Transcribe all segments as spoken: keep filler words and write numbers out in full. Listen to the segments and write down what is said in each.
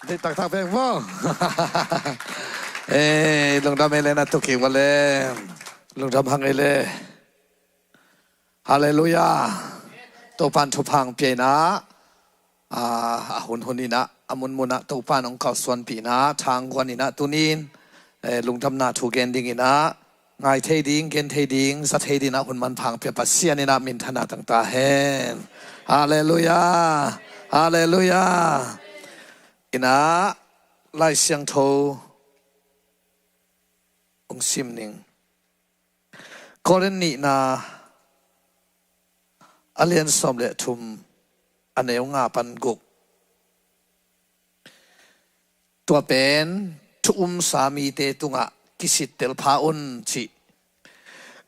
Deih taktak peng maw? Eh, lungdam ei le, na tuk kik va le. Lungdam hang ei le. Halleluiah. Topa'n thupha hong pia in ah, a, a hunhun in ah, a munmun ah Topa'n hong kalsuanpih in ah, thangguan in ah, tuni in, eh, lungdamna thu gen ding in ah, ngai thei ding, gen thei ding, za thei ding in ah hun manpha hong pia Pasian in ah minthanna tang ta hen. Halleluiah. Halleluiah. In ah, Lai Siangtho hong sim ning. Korin nihna a lian sawm le thum, a neu nga pan guk. Tua pen thu umsa mite tungah kisittel pha un, cih.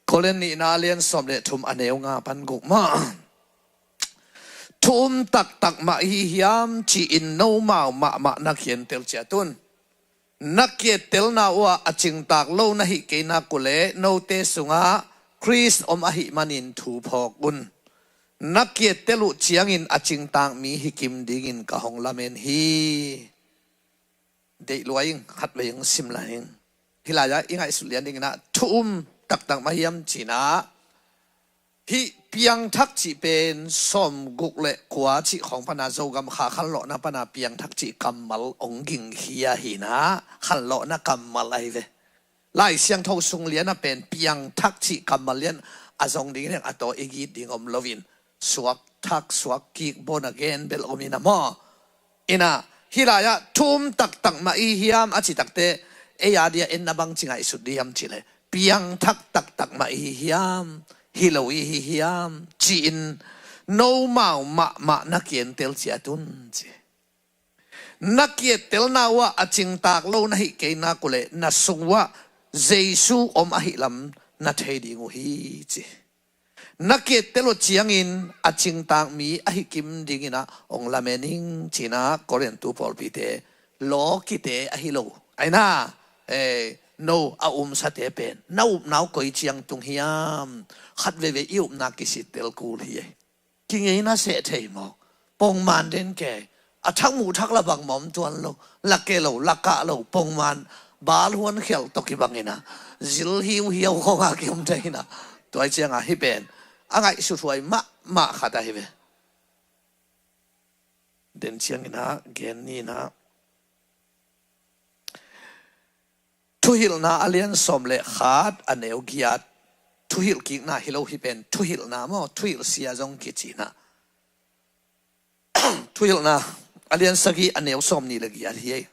Korin nihna a lian sawm le thum, a neu nga pan guk mah. Thu um taktak mah ihi hiam, ci-in nomau mahmah na kientel ciat un. Na kiettelna uhah a cingtak lo na hih kei nak uhleh note sungah Khrist om ahih manin thu phawk un. Na kiettel uh ciangin a cingtak mi hi kim dingin ka hong lamen hi. Deih lua ing, khatvei ing sim lai ing. Hih lai-ah i ngaihsut lian ding in ah thu um taktak mah hiam ci-in ah, hih piangthak cih pen sawmguk le kua cih khawng pana Zogam kha khanlawhna pana piangthak cih kammal hong gingkhia hi in ah, khanlawhna kammal ahi ve. Lai Siangtho sung lian ah pen piangthak cih kammal lian a zong ding in a taw i git ding om loin, suak thak, suak kik, born again bel om in ah maw. In ah, hih lai-ah thu um taktak mah ihi hiam a cih takteh, ei a dia en na bang ci ngaihsut ding hiam cih leh, piangthak taktak mah ihi hiam, hi lo ihi hiam, ci-in nomau mahmah na kientel ciat un, ci. Na kiettelna uhah a cingtak lo na hih kei nak uhleh na sung uhah Jesu om ahih lam na thei ding uh hi, ci. Na kiettel uh ciangin a cingtak mi ahi kim ding in ah hong lamen ing, ci-in ah Korintu pawlpite lawkite ahi lo, ahi na, eh, no a umsate pen na upna uh koi ciang tung hiam? Khat veivei i upna kisittel kul hi, eh. Kingeina seh thei mawk. Pongman den kei. A thak muh thak la bangmah om tuan lo. La ke lo, la kah lo, pongman. Bal huan khialh tawh kibang in ah, zil hiuhiau khawng a kiom thei in ah. Tua hi ciang a hih pen a ngaihsut huai mahmah khat ahi ve. Den ciang in ah gen ni in ah. Thuhilhna a lian sawm le khat, a neu giat. Thuhilh kikna hi lo, hih pen thuhilhna maw, thuhilh sia zong kici in ah. Thuhilhna a lian sagih, a neu sawmnih le giat hi ei.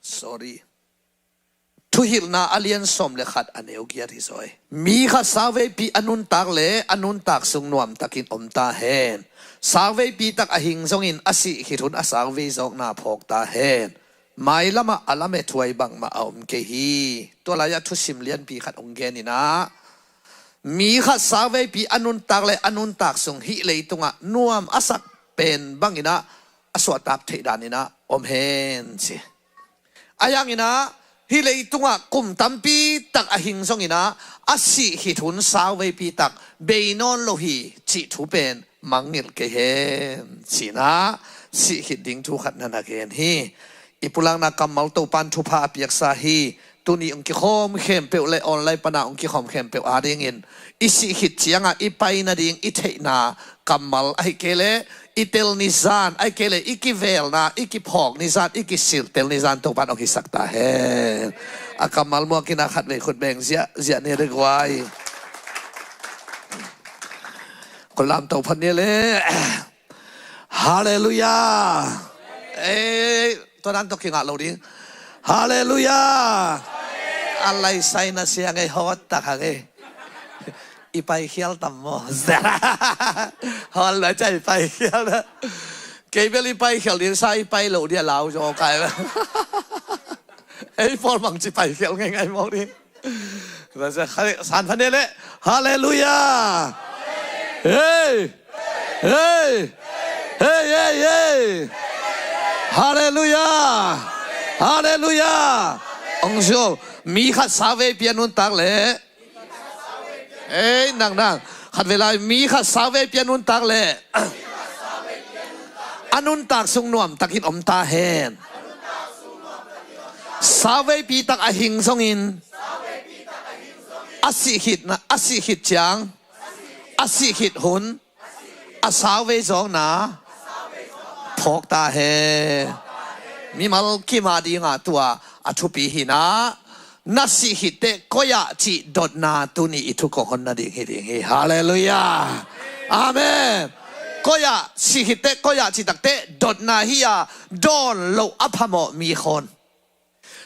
Sorry. Thuhilhna a lian sawm le khat, a neu giat hi zaw ei. Mi khat sauveipi a nuntak leh a nuntak sung nuamtakin om ta hen. Sauveipi tak a hing zongin a sih khit hun a sauvei zawkna phawk ta hen. Mailamah a lamethuai bangmah a om kei hi. Tua lai-ah thusim lianpi khat hong gen in ah, mi khat sauveipi a nuntak leh a nuntak sung hih leitungah nuam a sak pen bang in ah a suahtak theih dan in ah om hen, ci. Ahi hangin ah hih leitungah kum tampi tak a hing zongin ah a sih khit hun sauveipi tak bei nawn lo hi, cih thu pen mangngilh kei hen, ci-in ah sih khit ding thu khat na na gen hi. I pulakna kammal Topa'n thupha a piaksa hi. Tuni hong kikhawm khempeuh le online pana hong kikhawm khempeuh adingin i sih khit ciangah i pai nading i theihna kammal, ahih kei leh i tel nizan, ahih kei leh i kivelna, i kiphawk nizan, i kisiltel nizan Topa'n hong hisak ta hen. A kammal muak in ah khatvei khut beng ziahziah ni le guai. Khut lamto phat ni le. Halleluiah. Eh, tua dan tawh kingah lo ding. Halleluiah. A laisai na siang ei, hawt tak hang ei. I paikhial tam maw? Hawt lai ca i paikhial na. Kei bel i paikhial ding sa, i pai lo dia lau zaw kai. Ei pawl bangci paikhial ngeingai mawk ding. San phan ni le. Halleluiah. Hei. Hei. Hei, hei, hei. Halleluiah. Halleluiah. Hong sio. Mi khat sauveipi a nuntak leh. Ei, nang, nang. Khatvei lai, mi khat sauveipi a nuntak leh. A nuntak sung nuamtakin om ta hen. Sauveipi tak a hing zongin a sih khit, a sih khit ciang, a sih khit hun, a sauvei zawkna phawk ta hen. Mimal kim a dinga tua a thupi hi-in ah, na sih khit teh koi ah cih dotna tuni i thu kong hon nading hi ding hi. Halleluiah. Amen. Koi ah, sih khit teh koi ah cih tak teh dotna hi-a, dawn loh a phamawh mi khawn.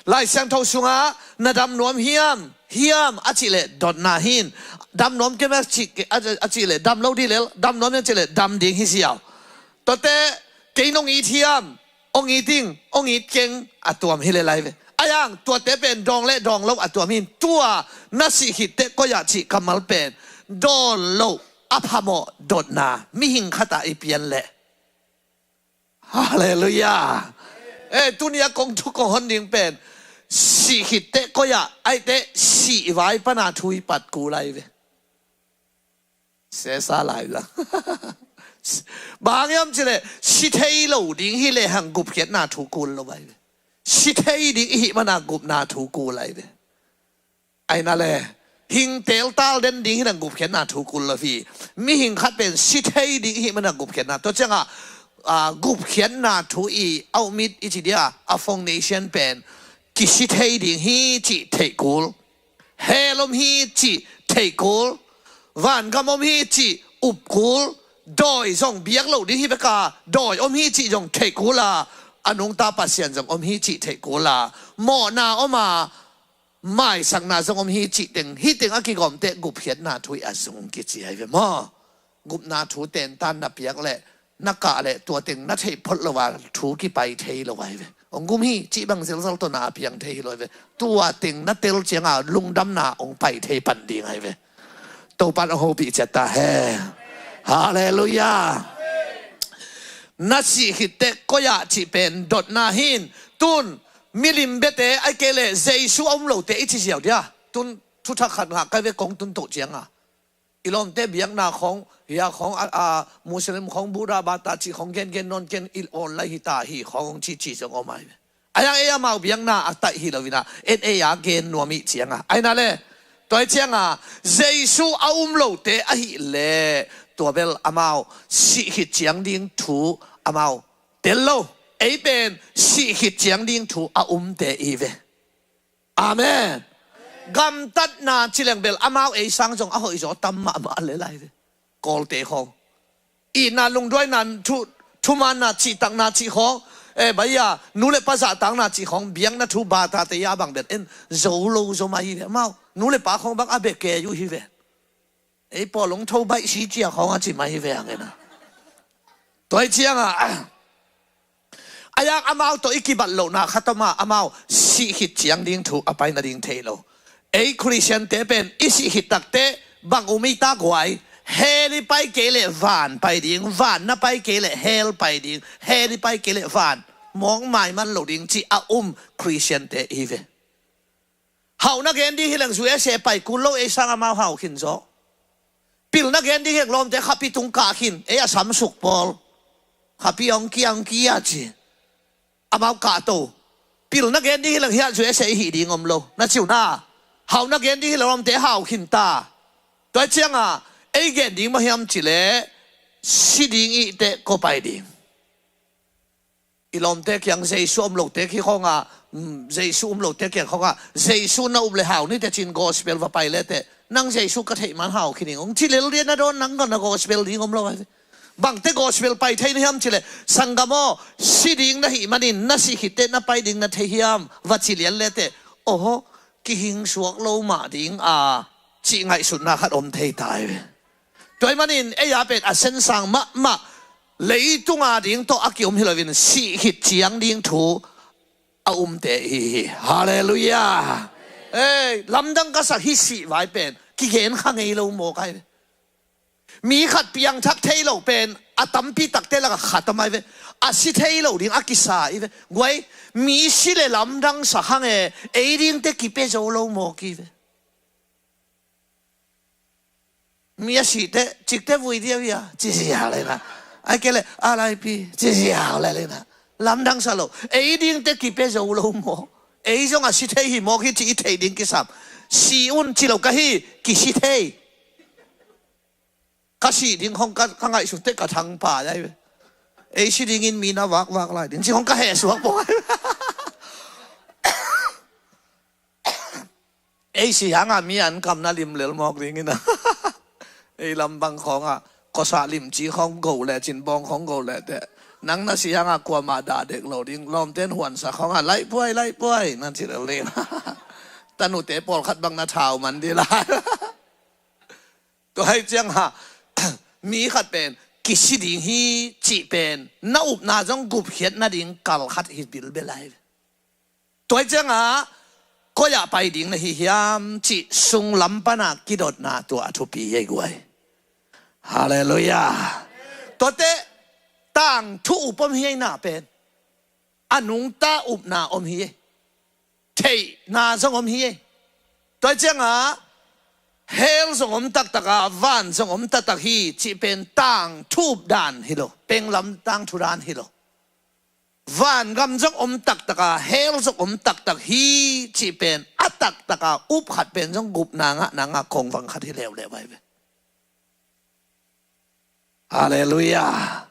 Lai Siangtho sungah na dam nuam hiam, hiam a cih leh dotna hi-in, dam nuam kei mah a cih, a cih leh dam lo ding lel, dam nuam hiam a cih leh dam ding hi ziau. Tuate, kei nong it hiam, hong it ing, hong it keng, a tuam hi lel lai ve. Ahi hang tuate pen dawng le dawng lo a tuam hi-in, tua na sih khit teh koi ah cih kammal pen dawn loh a phamawh dotna, mihing khat ah i pian leh. Halleluiah. Eh, tuni a kong thu kong hon ding pen, sih khit teh koi ah, ahih teh sih vai pana thu i pat kul lai ve. Sesa lai la. Bang hiam cih leh, si thei lo ding hi lehang gupkhiatna thu kul lo lai ve. Si thei ding i hih mana gupna thu kul lai ve. Ahi na le, hing teltal den ding hi-in ah gupkhiatna thu kul lo hi. Mihing khat pen si thei ding i hih mana gupkhiatna. Tua ciangah, ah, gupkhiatna thu i a um it i ci dia, a foundation pen kisi thei ding hi cih theih kul. Hell om hi cih theih kul. Vangam om hi cih up kul. Dawi zong biak loh ding hi bek a, dawi om hi cih zong theih kul a, a nungta Pasian zong om hi cih theih kul a, mawhna om a, maisakna zong om hi cih teng, hih teng a kigawm teh gupkhiatna thu i a zung kici ahi ve maw. Gupna thu tentan na piak leh, na kah leh, tua teng na theih phot lo a thu kipai thei lo ahi ve. Hong gum hi cih bang zelzel tawh na a piang thei hi lo ahi ve. Tua teng na tel cianga lungdamna hong pai thei pan ding ahi ve. Topa'n hong hopih ciat ta hen. Halleluiah. Na sih khit teh koi ah cih pen dotna hi-in, tun milim biate ahih kei leh Jesu a um lote i ci ziau dia. Tun thuthak khat ngah ka hi ve, kong tun toh cianga. I lawmte biakna khawng, hia khawng, a, a, Muslim khawng, Buddha bata cih khawng gengen nawn keng, i online hi ta hi khawng hong cici zong om ahi ve. Ahi hang ei amau biakna a taih hi lo-in ah, en ei a gen nuam ih cianga. Ahi na le, tua ih cianga, Jesu a um lote ahih leh, tua bel amau sih khit ciang ding thu amau tel lo. Ei pen sih khit ciang ding thu a umte i hi ve. Amen. Gamtatna ci leng bel amau ei sang zong a hoihzaw tam mahmah le lai ve. Kawlte khawng. Itna lungduaina thu, thumaanna cihtakna cih khawng. Eh, bai-a, nu le pa zahtakna cih khawng, biakna thu batate a bang bel en zo lo zaw mah hi ve. Amau nu le pa khawng bang a bia kei uh hi ve. Ei pawl hong tho baih si cia khawng a ci mah hi ve hang en a. Tua ih cianga, ah, a yak amau tawh i kibat lohna khat om a, amau sih khit ciang ding thu a pai nading thei lo. Ei Khristiante pen i sih khit takteh bang um i ta guai? Hell i pai kei leh van pai ding, van na pai kei leh hell pai ding, hell i pai kei leh van, mawk maiman lo ding cih a um Khristiante i hi ve. Hauh na gen ding hi leng U S A pai kul lo, ei sang amau hau khin zaw. Pil na gen ding hi leng lawmte khapi tung kah khin, ei a samsuk pawl. Khapi hong kia, hong kia ci. Amau kahto. Pil na gen ding hi leng hiah U S A i hih ding om lo. Na ci uh na. Hauh na gen ding hi leng lawmte hau khin ta. Tua ih cianga, ei gen ding mah hiam cih leh, si ding ihteh kua pai ding? I lawmte kiang Jesu om lote khi khawnga, mm, Jesu um lote kiang khawnga, Jesu na up le hau ni teh ci-in gospel va pai le teh, nang Jesu ka theih man hau khin ing hong ci lel dia na dawn, nang ka na gospel ding om lo ahi ve. Bangte gospel pai thei na hiam cih leh, sanggam aw, si ding na hih manin na sih khit teh na pai ding na thei hiam, va ci lian le teh, oho, kihing suak lo mah ding a, cih ngaihsutna khat om thei ta ahi ve. Tua ih manin ei a pen a sensang mahmah, leitunga ding tawh a kiom hi loin sih khit ciang ding thu a umte i hi hi. Halleluiah. Ei, lamdang ka sak hi, sih vai pen kigen kha ngei lo maw ka hi ve. Mi khat piangthak thei lo pen a tampi takte lakah khat om ahi ve. A si thei lo ding a kisa i hi ve. Guai, mi si le lamdang sak hang e, ei dingte kipia zo lo maw ki hi ve. Mi a sih teh, cikte vui dia via, ci sia le na. Ai kei le, R I P, ci ziau le le na. Lamdang sa lo. Ei dingte kipia zo lo maw? Ei zong a si thei hi mawk hi ci i theih ding kisam. Si un ci lo ka hi, kisi thei. Ka sih ding hong ka, ka ngaihsut teh ka thangpa dai ve. Ei si dingin mi na vakvak lai ding ci hong ka heh suak pawh ai ve. Ei si hangah mi an kam na lim lel mawk dingin a. Ei lam bang khawngah kosah limci khawng go le, cinbawng khawng go le teh, nang na si hangah kuamah dah dek lo ding. Lawmten huansa khawngah laih puai, laih puai na ci lel ding. Tanute pawlkhat bang na thau man dih lai. Tua hi ciangah mi khat pen kisi ding hi cih pen na upna zong gupkhiat nading kal khat hi bilbel lai. Tua hi ciangah koi ah pai ding na hi hiam cih sunglam pana kidotna tua a thupi hi ei guai. Halleluiah. Tuate tangthu up om hi ei na pen. A nungta upna om hi ei. Theihna zong om hi ei. Tua hi ciangah hell zong om taktak a, van zong om taktak hi cih pen tangthu up dan hi lo. Penglam tangthu dan hi lo. Vangam zong om taktak a, hell zong om taktak hi cih pen a taktak a up khat pen zong gupna ngahna ngah kongvang khat hi leuleu vai ve. Halleluiah.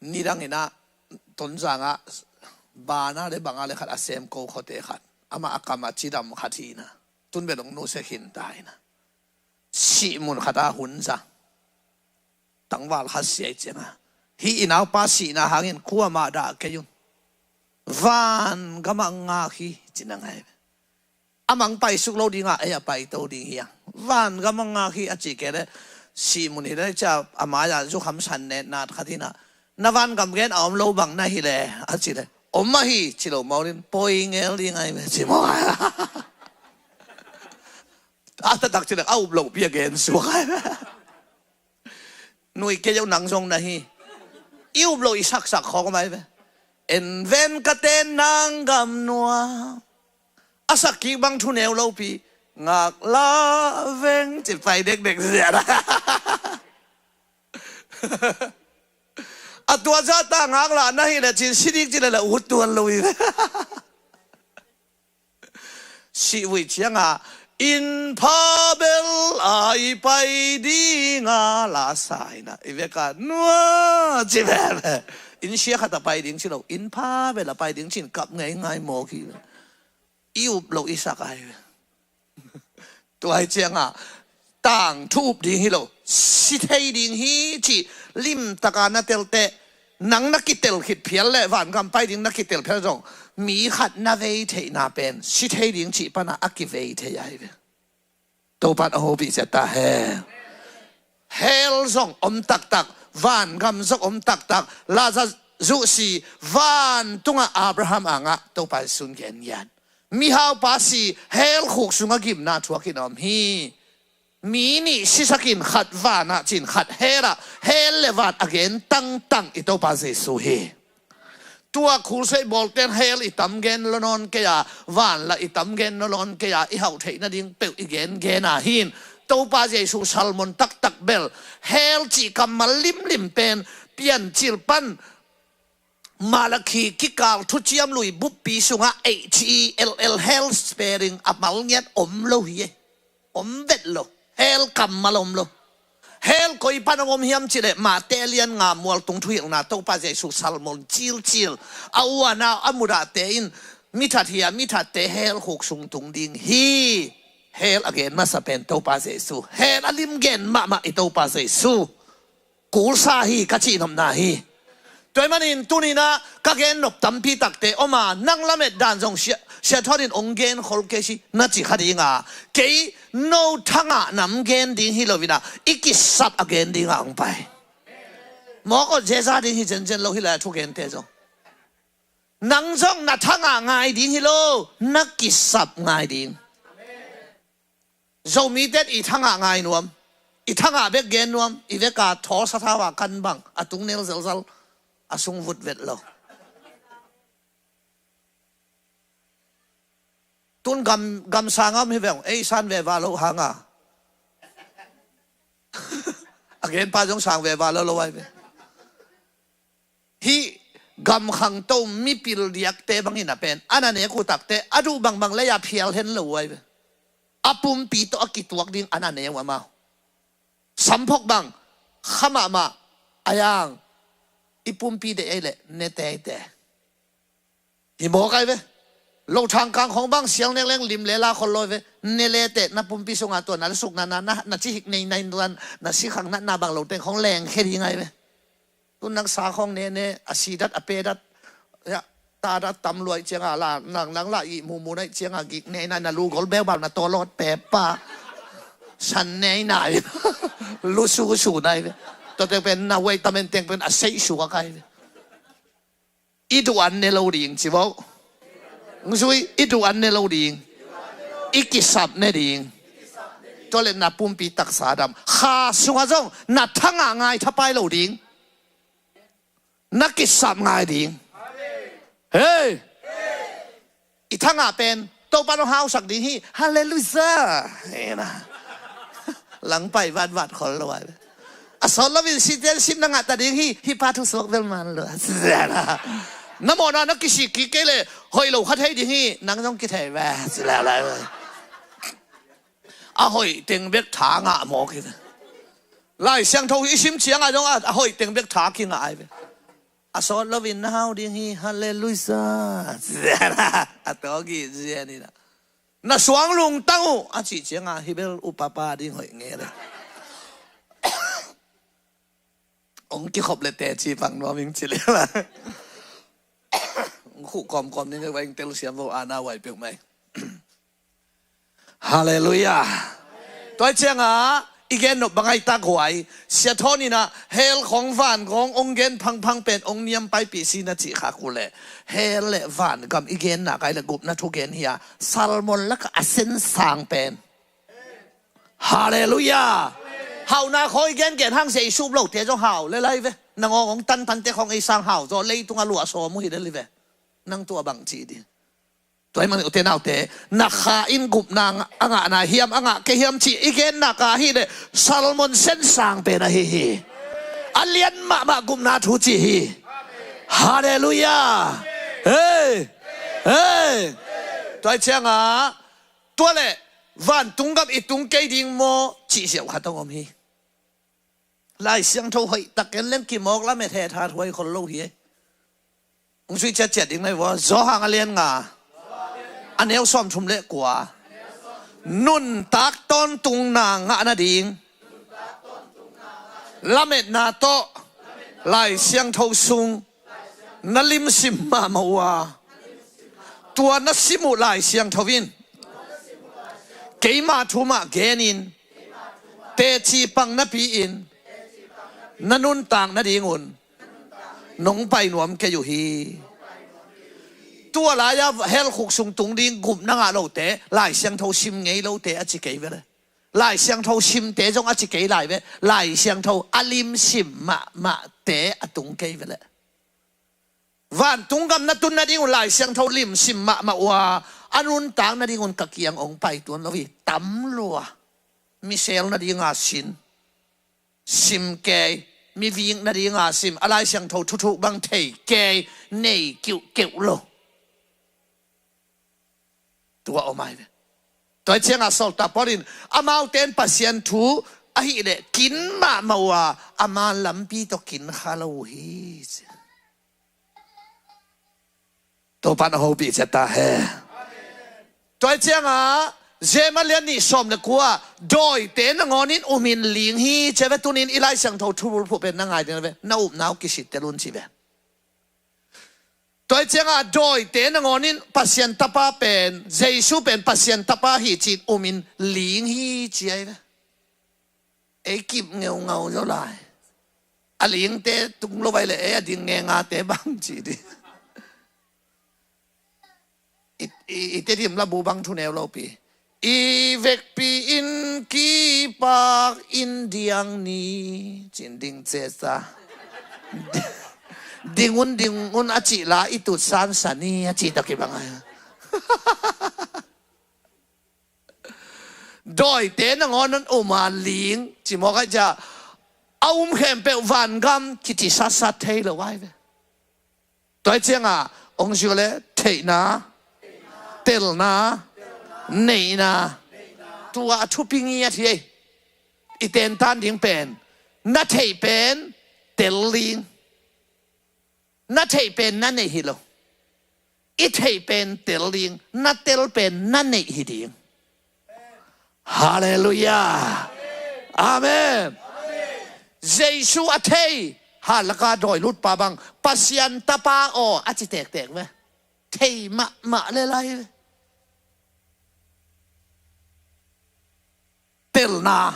Nidang inah Tonzangah bana le banga le khat a sem ko khawte khat, amah a kam a cidam khat hi inah, tun bel hong nusia khin ta inah, sih mun khat a hun zang. Tangval khat sia i ciangah, hih i naupa sihna hangin kuamah dah kei un. Van gamah ngak hi ci na ngai. A mang paisuk lo dingah ei a paito ding hiang. Van gamah ngak hi a cih kei leh sih mun hi leh cia a mai-ah zukham san netnat khat hinah, na van gam gen a om lo bang na hi leh a cih leh, om mah hi ci lo mawlin poi ngel ding ai ve ci maw. A taktak cih leh a up loh pi a gen suak ai ve. Nui kei uh nang zong na hi. I up lo i saksak khawng mai ve. En ven ka ten nang gam nuam. A sak kik bang thu neu lopi. Ngak la veng ci pai dekdek zian. A tua zah ta ngak la na hi le cin si dik ci le le ut tuan lo hi ve. Sih vui ciangah inn pha bel a i pai dinga la sa inah i veka nua ci veve. Inn sia khat a pai ding ci lo, inn pha bel a pai ding cin kap ngei ngai mawk hi. I up lo i sak ai ve. Tua hi ciangah tangthu up ding hi lo, si thei ding hi cih limtaka na telteh, nang na kitel khit phial le vangam pai ding na kitel phial zong mi khat na vei theihna pen si thei ding cih pana a kivei thei ahi ve. Topan a hopih sia ta he. Hell zong om taktak, vangam zong om taktak, Lazar zuhsi, vantungah Abraham angah Topa Jesu'n gengiat. Mihaupa si hell khuk sungah gimna thuakin a om hi. Mi nih sisakin khat vanah cin khat hell ah, hell le van a gen tangtang i Topa Jesu hi. Tua khulsei bawlten hell i tam gen lo nawn kei a, van lah i tam gen lo nawn kei a, i hauh theih nading peuh i gen gen a hin Topa Jesu salmon taktak bel hell cih kammal limlim pen Piancil pan Malakhi kikal thuciam lui buppi sungah H E L L, hell spelling a mal ngiat om lo hi e. Om vet lo. Hell kammal om lo. Hell koi pan hong om hiam cih leh Mate lian nga mual tung thuhilhna Topa Jesu salmon cilcil a u a nau a mudahte in mithat hi a, mithatte hell khuk sung tung ding hi. Hell a gen masa pen Topa Jesu. Hell a lim gen mahmah i Topa Jesu. Kulsa hi ka cihnopna hi. Tua ahih manin tuninah ka gen nop tampi takte om a, nang lamet dan zong sia, sia Thawn in hong gen khol kei si na ci kha dinga, kei no thangah nam gen ding hi loinah i kisap a gen dingah hong pai. Mawk awt zeza ding hi zenzen lo hi lai a thugente zong. Nang zong na thangah ngai ding hi lo, na kisap ngai ding. Zomite i thangah ngai nuam, i thangah bek gen nuam, i veka thawl sathau a kan bang a tung nel zelzal a sung vut vet lo. Tun gam, gamsang a om hi veng, ei san ve va lo hanga. A genpa zong sang veva lo lo ai ve. Hih gamkhang to mipil diakte bangin a pen a na nek uh takte a duh bangbang lei-a phial hen lo uh ai ve. A pumpi tawh a kituak ding a na nek uh amau. Samphok bang kha mahmah a yang i pumpi deih ei leh ne teitei. Hi mawk ai ve. Lo thangkang khong bang sial nek leng lim le la khol lo ai ve. Ne le teh na pumpi sungah tua na sukna na, na, na cihik nei nai tuan na sikhang natna bang lo teng khong leng khe ding ai ve. Tun nang sa khong ne ne a si dat a pe dat. Ya, ta dat tam luai cianga la nang nang la i mumu nai cianga gik ne na na lu gol beu bau na tawlawt pepa. San nei nai. Lu su su nai ve. Tua teng pen na wei tamen teng pen a sei su a kai ve. I duh an ne lo ding ci vo. Zui i duh an ne lo ding. I kisap ne ding. Tua le na pumpi taksa dam. Kha sungah zong na thangah ngai thapai lo ding. Na kisap ngai ding. Hei. I thangah pen Topa nong hausak ding hi. Halleluia. Hei na. Langpai vatvat khol lo ai. A sawt lovin sitian sim na ngah ta ding hi. Hi pa thu suak vel man lo. Na mawhna na kisik kik kei le hoih lo kha thei ding hi. Nang zong kithei ve. A hoih teng bek tha ngah mawk hi. Lai Siangtho i sim ciangah zong a hoih teng bek tha kingah ai ve. A sawt lovin na hau ding hi. Halleluia. A tawgi zian hi na. Na suang lungtang uh a cih ciangah hi bel upapa ding hoih nge le. Ong kikhop le teci pang nuam ing ci le la. Ong khuh kawmkawm ning va ing tel siam vo ana uai pek mai. Halleluia. Tua ciangah i gen nop bangai tak huai. Sia Thawn inah hell khong van khong ong gen phangphang pen ong niam paipih si na cih khak uh leh hell le van gam i gen nak ai le gupna thu gen hi a, Salmon lakah a sensang pen. Halleluia. Hauhna khawi gengen hang Jesu lote zong hau le lai ve. Nangawng hong tantante khong ei sang hau zaw leitung a luah sawm uh hi le li ve. Nang tua bang ci di. Tua hi mang ute naute na kha in gupna a ngahna hiam a ngah kei hiam cih i genna ka hi le Salmon sensang pen ahi hi. A lian mahmah gupna thu ci hi. Halleluia. Hei. Hei. Tua hi ciangah tua le vantung gam i tung kei ding maw cih ziau khat hong om hi. Lai Siangtho hoih tak en leng kimawk lamet he that huai khol lo hi. Hong sui ciatciat ding nai vua Zawhang a lian nga a neu sawm thum le kua. Nuntak tawntungna ngah nading lametna tawh Lai Siangtho sung na limsim mahmah uh a, tua na sim uh Lai Siangtho in keima thu mah genin teci pang napi-in na nuntak nadingun nong pai nuam kei uh hi. Tua lai-a hell khuk sung tung ding gupna ngah lote Lai Siangtho sim ngei lote a ci kei ve le. Lai Siangtho simte zong a ci kei lai ve. Lai Siangtho a limsim mahmahte a tung kei ve le. Vantung gam na tun nadingun Lai Siangtho limsim mahmah uh a, a nuntak nadingun ka kiang ong pai tuan lo hi. Tam lua. Mi sel nadinga sin. Sim kei. Mi vik nadinga sim. A Lai Siangtho thuthuk bang thei kei. Nei kiuhkeuh lo. Tua om ai ve. Tua ciangah sawltak Paul in amaute in Pasian thu ahih leh kin mahmah uh a, ama lampi tawh kin kha lo uh hi ci. Topa na hopih ciat ta he. Tua ciangah Jeim a lian nih sawm le kua dawite nangawnin umin ling hi ci ve. Tunin i Lai Siangtho thubulphuh pen na ngai ding ve. Na upna uh kisittel un ci ve. Tua hi ciangah dawite nangawnin Pasian tapa pen Jesu pen Pasian tapa hi ci-in umin ling hi ci ai ve. Ei kip ngeungau zaw lai. A lingte tung lo vai le ei a ding ngengate bang ci di. I, i, i Tedim labu bang thu neu lopi. I vekpi in kipak in diang ni cin ding cesa. Dingun dingun a cih la i tut sansa ni a cih tawh kibang ai. Dawite nangawn an um a ling ci mawk ai cia. a um khempeuh vangam kici satsat thei lo ai ve. Tua hi ciangah ong zio le theihna, telna, neihna, tua a thupi ngiat hi ei. I tentan ding pen na theih pen tel ding. Na theih pen na neih hi lo. I theih pen tel ding, na tel pen na neih hi ding. Halleluiah. Amen. Jesu a thei, hatlaka dawi lutpa bang Pasian tapa aw a ci tektek ve. Thei mahmah le lai ve. Telna.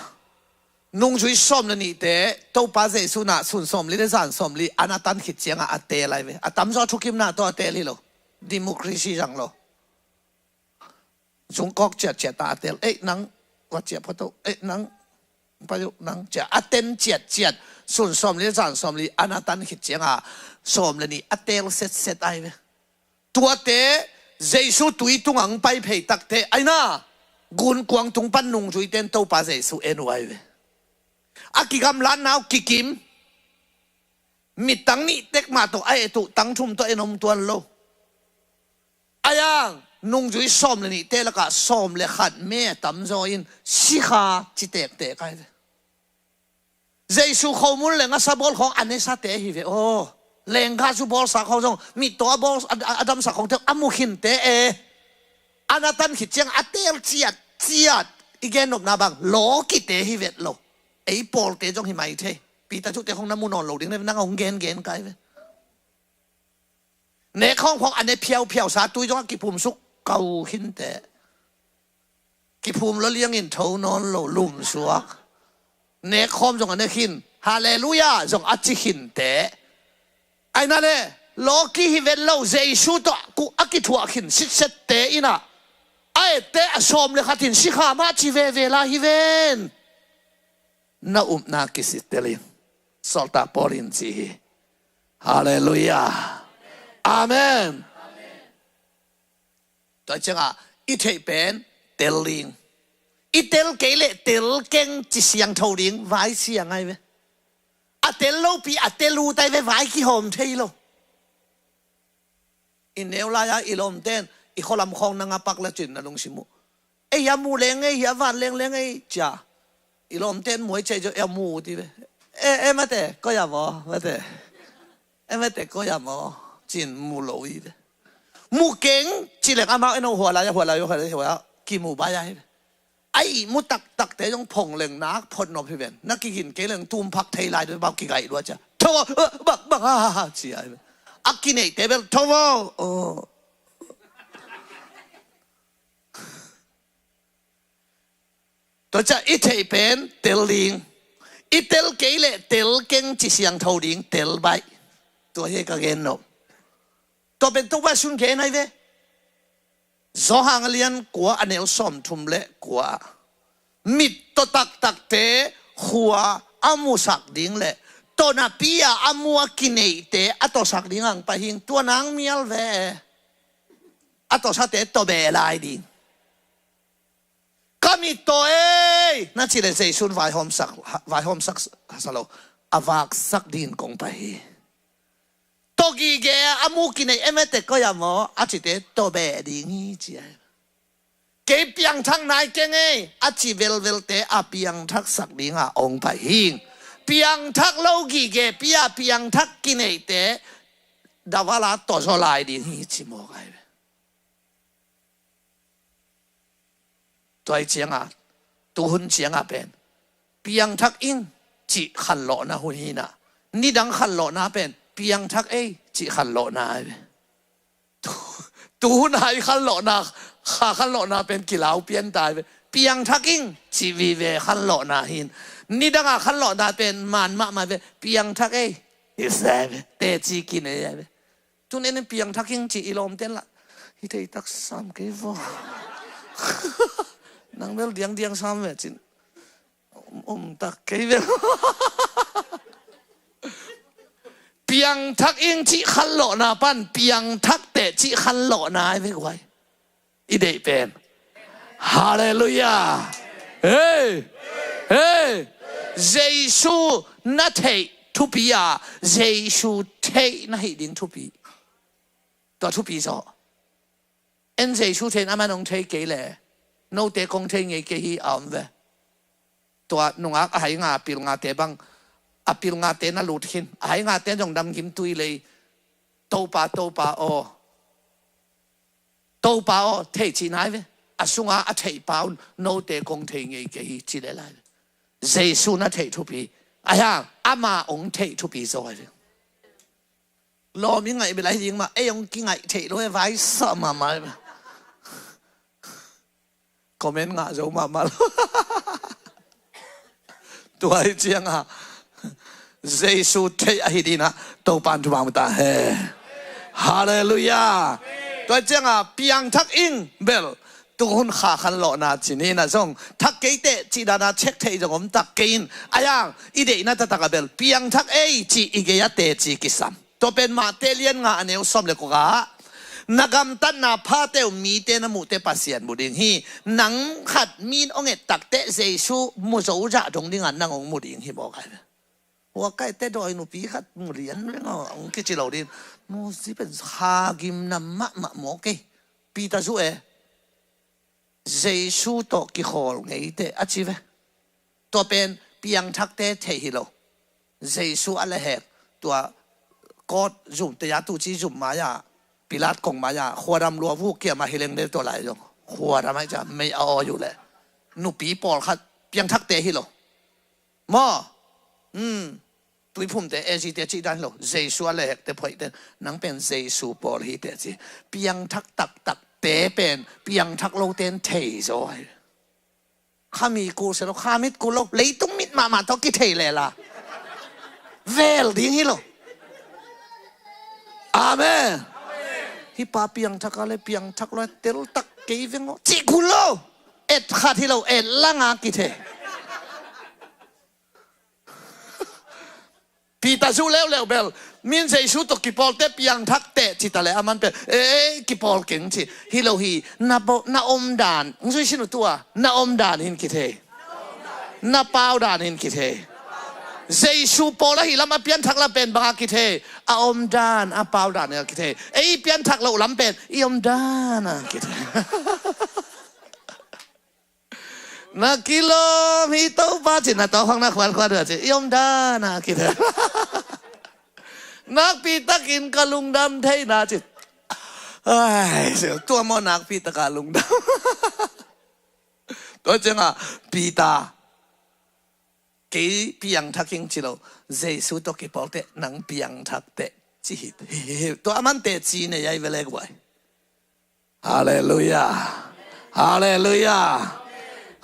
Nungzui sawm le nihte Topa Jesu na sun sawmli le zan sawmli an a tan khit ciangah a tel ai ve. A tamzaw thukimna tawh a tel hi lo. Democracy zang lo. Zungkawk ciatciat ta a tel. Ei nang, va ciah photo. Ei nang, pai uh nang, ciah a ten ciatciat. Sun sawmli le zan sawmli an a tan khit ciangah sawm le nih a tel setset ai ve. Tuate Jesu tui tungah ang pai phei takte aina gunkuang tung pan nungzuite in Topa Jesu en uh ai ve. A kigamlatna uh kikim. Mittang nih tek mah tawh a et uh, tang thum tawh en om tuan lo. Aiang nungzui sawm le nihte lakah sawm le khat me a tamzaw in sikha ci tektek ai ve. Jesu khomun le ngasa bawl khawng a nesate hi ve aw. Lengkha zu bawlsa khawng zong mittaw a bawl a, a, a damsak khawngte a mu khinte e. An a tan khit ciang a tel ciatciat. I gennopna bang lawkite hi vet lo. Ei pawlte zong hi mai thei. Peter cute khawng na mu nawn lo ding le nang a hong gengen kai ve. Nek khawng khawng a ne phiauphiausa tui zong a kiphum suk kau khinte. Kiphum lo liangin tho nawn lo lumsuak. Nek khawm zong a ne khin. Halleluiah zong a ci khinte. Aina le lawki hi vet lo Jesu tawh a kithuah khin sitsette inah a ette a sawm le khat in sikha mah ci veve lai hi ven. Na upna kisittelin. Sawltak Paul in ci hi. Halleluiah. Amen. Tua ciangah i theih pen tel ding. I tel kei leh tel keng ci siangtho ding vai siang ai ve. A tel lopi a tel ut ai ve vai kihawm thei lo. I neu lai-a i lawmten i khualam khawng nang a pak le cin na lungsim uh. Ei a mu leng ei hi a van lengleng ei cia. I lawmten muai cei zo ei a mu uh ti ve. E, e mate koi a maw mate. E mate koi a maw cin mu lo i ve. Mu keng ci leng amau eno hua lai a hua lai a hua lai a kimu bai a hi ve. A ihmu taktakte zong phongleng nak photnop hi ven. Na kigin kei leng tumphak thei lai dua bau kigaih dua cia. Tho aw, bak bak a cia hi ven. A kineihte bel tho aw. Tua cia i theih pen tel ding. I tel kei leh tel keng ci siangtho ding tel baih. Tua hi ka gen no. Tua pen Topa sun gen ai ve. Johan a lian kua a neu sawmthum le kua. Mittaw taktakte khua a musak ding le tawnapi-a a mu a kineihte a tawsak ding ang pai hing tua nang mial ve. A tawsate tawbeh lai ding. Ka mittaw ei na ci le Jesu'n vaihawmsak, vaihawmsak sa lo. A vaksak dingin kong pai hi. Tawgige a mu kinei emete koi a maw a cite tawbeh ding hi ci ai. Kei piangthak nai keng ei a ci velvelte a piangthaksak dinga ong pai hing. Piangthak lo gige pia piangthak kineite davala tawzaw lai ding hi ci mawk ai ve. Tua hi cianga tuhun cianga pen piangthak ing cih khanlawhna hun hina. Nidang khanlawhna pen piangthak ei cih khanlawhna ai ve. Tuhun hai khanlawhna kha khanlawhna pen kilau pian tai ve. Piangthak ing cih vive khanlawhna hin nidanga khanlawhna pen man mahmah ve. Piangthak ei i se ve teci kinei ai ve. Tun en in piangthak ing ci i lawmten lah hi thei tak sam kei vaw. Nang bel diangdiang sam ve cin. Om tak kei bel. Piangthak ing ci khanlawhna pan piangthak teh ci khanlawhna ai ve guai. I deih pen. Halleluiah. Hei. Hei. Jesu na theih thupi a, Jesu theih na hih ding thupi. Tua thupi zaw. En Jesu thei in aman hong thei kei le, note kong thei ngei kei hi a om ve. Tua nungak a hai nga a pil ngate bang, a pil ngate na lut khin, a hai ngate zong damgim tui lei, Topa, Topa aw, Topa aw, thei ci nai ve. A sunga a theih pa un note kong thei ngei kei hi ci le lai ve. Jesu na theih thupi. A hiang ama hong theih thupi zaw hi ve. Lawm i ngaih bel ahi ding mah, ei hong kingaih theih lo e, vai sah mahmah e. Comment ngah zo mahmah lo. Tua hi cianga Jesu theih ahi dinah Topan thupha mu ta he. Halleluiah. Tua hi cianga piangthak ing bel tung hun kha khan lawhna ci ninah zong thak keiteh cih dana check theih zong om tak kei in. A hiang i deihna taktak a bel piangthak ei cih i gei a teci kisam. Tua pen Mate lian nga a neu sawm le kua ah, na gamtatna phate uh mite na muhte Pasian mu ding hi. Nang khat min hong et takteh Jesu mu zo zah dong dinga nang hong mu ding hi mawk ai ve. Hua kaite dawi nupi khat mu lian veng aw hong kici lo ding. Muzi pen hagimna mahmah mawk ei. Peter zu e. Jesu tawh kikhawl ngeite a ci ve. Tua pen piangthakte thei hi lo. Jesu a lehek tua kawt zumte a tuci zum mai-ah Pilat kong mai-ah khuadam lua vuk kiamah hi leng de tua lai zong khuadam ahi ca mei a awi uh leh nupi pawlkhat piangthakte hi lo. Maw? Tuiphumte, A G te cih dan hi lo. Jesu a lehekte phoihte nang pen Jesu pawl hi teh ci. Piangthak taktakte pen piangthak lote in thei zaw hi. Kha mi kul se lo, kha mit kul lo, leitung mit mahmah tawh kithei lela vel ding hi lo. Amen. Hi pa piangthak a le piangthak lo teltak kei veng aw cih kul lo. Et khat hi lo, et langa kithei. Peter zu leuleu bel min Jesu tawh kipawlte piangthak teh ci ta le aman pen ei kipawl keng ci hi lo hi. Na omdan hong zui sin uh tua na omdan hin kithei. Na paudan hin kithei. Jesu pawl ahi lam a pianthak lam pen banga kithei. A omdan a paudan a kithei. Ei pianthak loh lam pen i omdan a kithei. Na kilawm hi Topa ci na tawhkhang na khuankhuan uh a ci i omdan a kithei. Nakpi takin ka lungdam theihna ci. Ai, tua maw nakpi taka lungdam. Tua cianga Peter kei piangthak ing ci lo. Jesu tawh kipawlteh nang piangthak teh ci hi. Tua amante ci nei ai vele guai. Halleluiah. Halleluiah.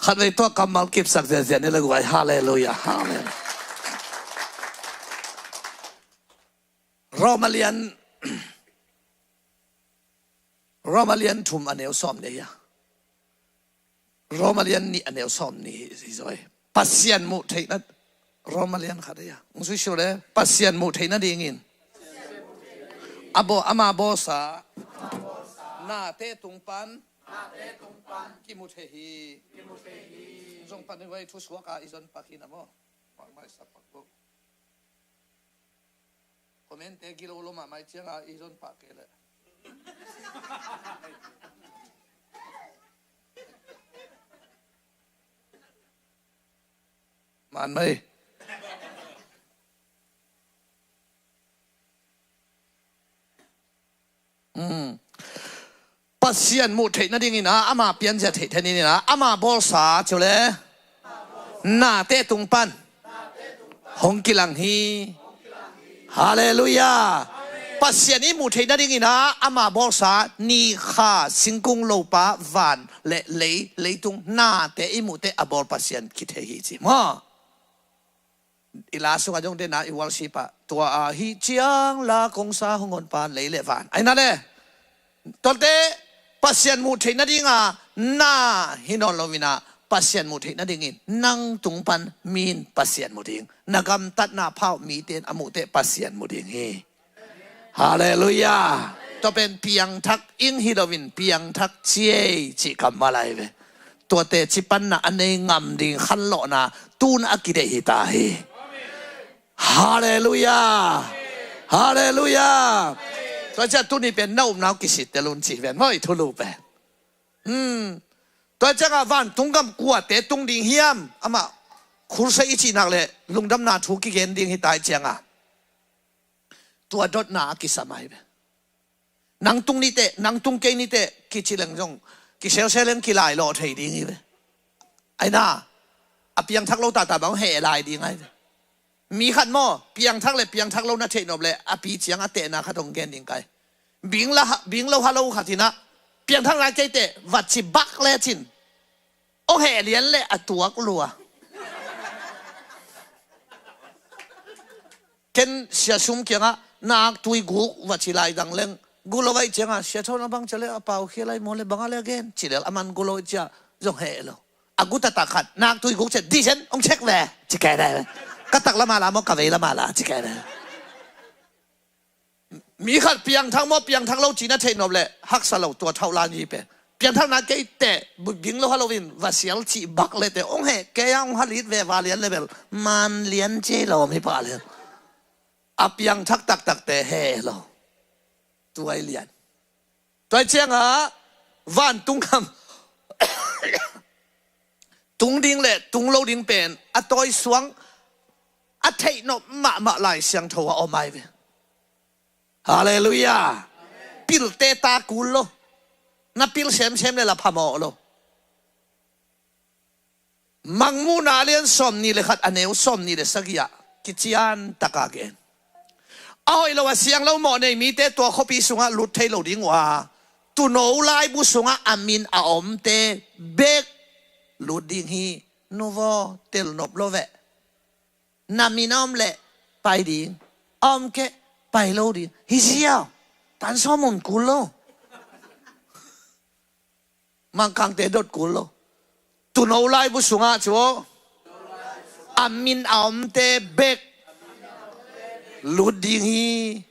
Khatvei tua kammal kipsak ziazia ni le guai. Halleluiah. Halleluiah. Roma lian Roma lian thum a neu sawm ni hi a. Roma lian nih a neu sawm ni hi zaw hi. Pasian muh theihna Roma lian khat hi a. Hong suisiu le Pasian muh theihna dingin a bawl ama bawlsa nate tung pan kimu thei hi. Zong pan ni vai thu suak a i zon pak hi na maw. Comment te gilo lo mahmah cianga i zon pah kei leh. Man mai. Pasian muh theih nadingin a ama pianzia theih theih nadingin a ama bawlsa ciu le nate tung pan hong kilang hi. Halleluiah. Pasian i muh theih nadingin a ama bawlsa ni kha singkung lopa van le lei leitung nate i muhte a bawl Pasian kithei hi ci maw? I la sungah zong dena i worship ah tua ahi ciang la kongsa hong honpa lei le van ahi na le. Tuate Pasian muh theih nadinga na hi nawn lo inah Pasian muh theih nadingin nang tung pan min Pasian mu ding, na gamtatna phau mite in a muhte Pasian mu ding hi. Halleluiah. Tua pen piangthak ing hi loin piangthak ciei cih kammal ahi ve. Tuate cipanna a nei ngam ding khanlawhna tun a kideih hi ta hi. Halleluiah. Halleluiah. Tua ciah tuni pen na upna uh kisittel un ci ven maw, i thulu pen. Hmm. Tua ciangah vantung gam kuate tung ding hiam? Amah khursa i cihnak le lungdamna thu kigen ding hi tai ciangah tua dotna a kisam ai ve. Nang tung nite, nang tung kei nite kici leng zong kiselsel leng kilai lawh thei ding hi ve. Aina a piangthak lo tata bang heh lai ding ai ve. Mi khat maw, piangthak le piangthak lo na theihnop le a pi ciang a tehna khat hong gen ding kai. Bing la ha, bing lo ha lo khat hinah piangthakna keite vatci bak le cin hong heh lian le a tuak lua. Ken sia sum kiangah nak tui guk va ci lai dang leng gulo vai ciangah sia thawn a bang cia le a pau khia lai maw le bang a le a gen ci lel a man gulo vai cia zong heh lo. A gu taktak khat nak tui guk cia disen hong cek ve ci kai dai ve. Ka tak lama la maw ka vei lama la ci kai dai ve. Mi khat piangthak maw piangthak lo cina theihnop le haksa lo tua thauh lan hi pen. Piangthakna keite bing lo ha loin va sial cih bak le te hong heh kei a hong halit ve va lian le bel man lian cia lo om hi pah lian. A piangthak taktakte he lo. Tuai lian. Tuai ciangah vantung gam tung ding le tung lo ding pen a tawi suang a theihnop mahmah Lai Siangtho a om ai ve. Halleluiah. Pilte ta kul lo. Na pil semsem le la phamawh lo. Mangmuhna lian sawm nih le khat a neu sawm nih le sagih ah kician taka gen. A hoih lo a siang lo mawh nei mite tua khuapi sungah lut thei lo ding uh a, tuuno laibu sungah a min a omte bek lut ding hi. Nuvo telnop lo veh. Na min a om leh pai ding, a om keh pai lo ding hi ziau. Tan sawm mun kul lo. Mangkangte dot kul lo. Tuuno laibu sungah cu a min a omte bek lut ding hi.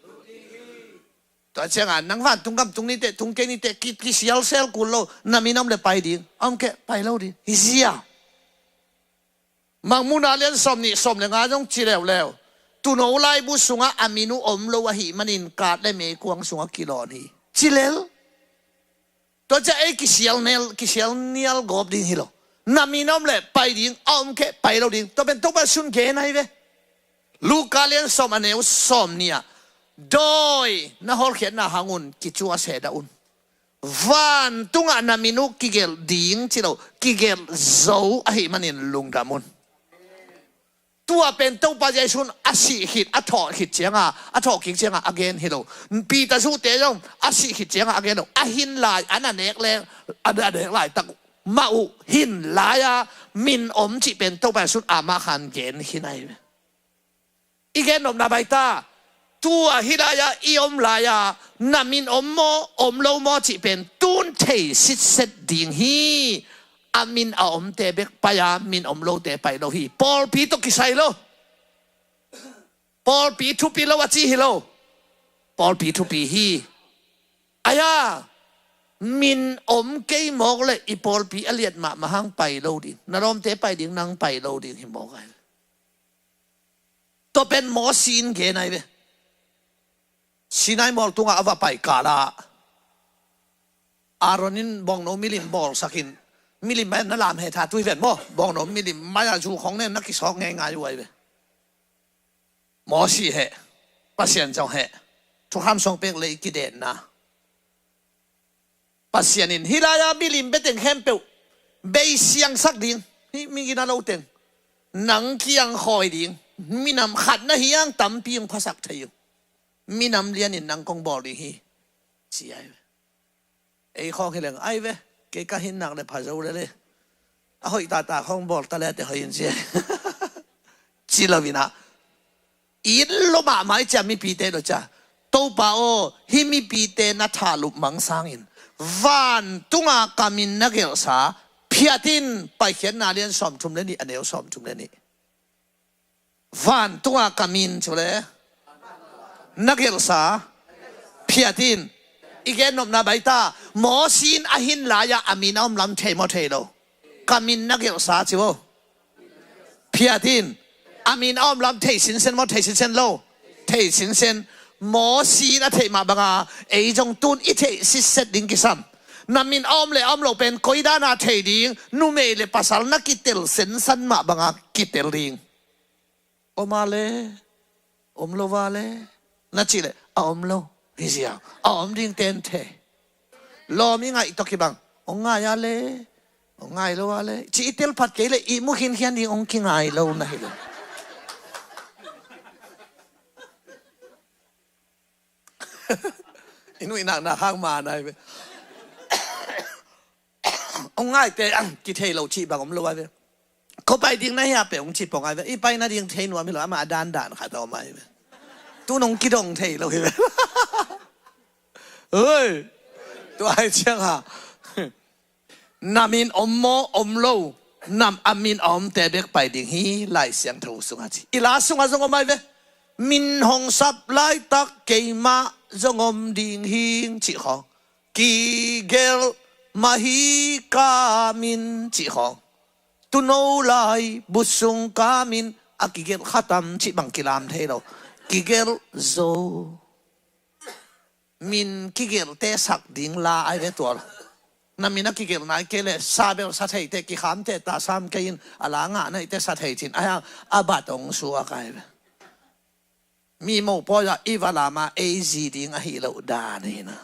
Tua ciangah nang vantung gam tung nite tung kei nite ki, kisialsel kul lo. Na min a om le pai ding, a om keh pai lo ding hi zia. Mangmuhna lian sawm nih sawm le nga zong ci leuleu. Tuuno laibu sungah a min uh om lo ahih manin kat le meikuang sungah kilawn hi ci lel. Tua ciah ei kisial nial, kisial nial gawp ding hi lo. Na min a om le pai ding, a om keh pai lo ding. Tua pen Topa sun gen ahi ve. Luka lian sawm a neu sawm nih ah dawi na hawlkhiatna hangun kicuah sehdah un. Vantungah na min uh kigelh ding ci lo, kigelh zo ahih manin lungdam un. Tua pen Topa Jesu in a sih khit, a thawh khit cianga, a thawh kik cianga a gen hi lo. Peter zuhte zong a sih khit cianga a gen lo. A hin lai, an a nek leng, an a nek laitak mah uh hin lai-a min om cih pen Topa Jesu in amah khan gen hi nai. I gen nopna baita, tua hi lai-a i om lai-a na min om maw om lo maw cih pen tun thei sitset ding hi. A min a omte bek pai-a min om lote pai lo hi. Pawlpi tawh kisai lo. Pawlpi thupi lo a ci hi lo. Pawlpi thupi hi. Aya, min om kei mawk le i pawlpi a liat mahmah hang pai lo ding. Na lawmte pai ding, nang pai lo ding hi mawk ai. Tua pen Mosi in gen ai ve. Sinai mual tungah a va pai kala Aaron in bawngno milim bawlsakin, milim mai na lam he tha tui ven maw, bawngno milim mai a zu khong nen na kisawk ngeingai uh ai ve. Mosi he, Pasian zong he, thukham sawng pek lei kidenna. Pasian in hih lai-a milim beteng khempeuh bei siangsak ding, hih migina lo teng nang kiang khawi ding, minam khat na hiang tampi hong phasak thei uh. Minam lianin nang kong bawl ding hi, ci ai ve. Ei khawng hi leng ai ve, kei ka hin nak le pha zo le le. A hoih tata khawng bawl ta le te hoih in ci ai. Ci lo inah it lo mahmah i cia mipite lo cia. Topa aw, hih mipite na thahlup mang sangin vantunga ka min na gelhsa phiat in. Paikhiatna lian sawmthum le nih a neu sawmthum le nih. Vantunga ka min cu le na gelhsa phiat in. I gen nopna baita, Mosi in a hin lai-ah a min a om lam thei maw thei lo? Ka min na gelhsa ci aw. Phiat in. A min a om lam thei sinsen maw, thei sinsen lo? Thei sinsen. Mawsi in a theih mah banga ei zong tun i theih sitset ding kisam. Na min a om le a om lo pen koi dana thei ding? Numei le pasal na kitel sensan mah banga kitel ding. Om a le, om lo a le, na cih leh a om lo hi ziau. A om ding ten thei. Lawm i ngaih tawh kibang, hong ngai a le, hong ngai lo a le, ci i tel phat kei leh i mu khinkhian ding, hong kingai lo na hi lo. I nuihnak nak hang man ai ve. Hong ngaite, ah, kithei lo cih bang om lo ai ve. Ko pai ding na hia pe hong ci pong ai ve. I pai nading thei nuam hi lo, amah a dandan khat a om ai ve. Tu nong kidong thei lo hi ve. Oi. Tua ai ciang ha. Na min om maw, om lo? Nam a min a omte bek pai ding hi Lai Siangtho sungah ci. I la sungah zong om ai ve. Min hong sap laitak keimah zong om ding hing cih khawng. Kigelh mah hi ka min cih khawng. Tuuno lai busung ka min a kigelh khatam cih bang kilam thei lo. Kigelh zo. Min kigelhte sak ding la ai ve tual. Na min a kigelh nai kei leh sabel sa theite, kikhamte ta sam kei in, a la ngah naite sa thei cin. Ai hang a bat hong suak ai ve. Mi mopawi ah i va lam a ei zi ding ahi loh dan hi na.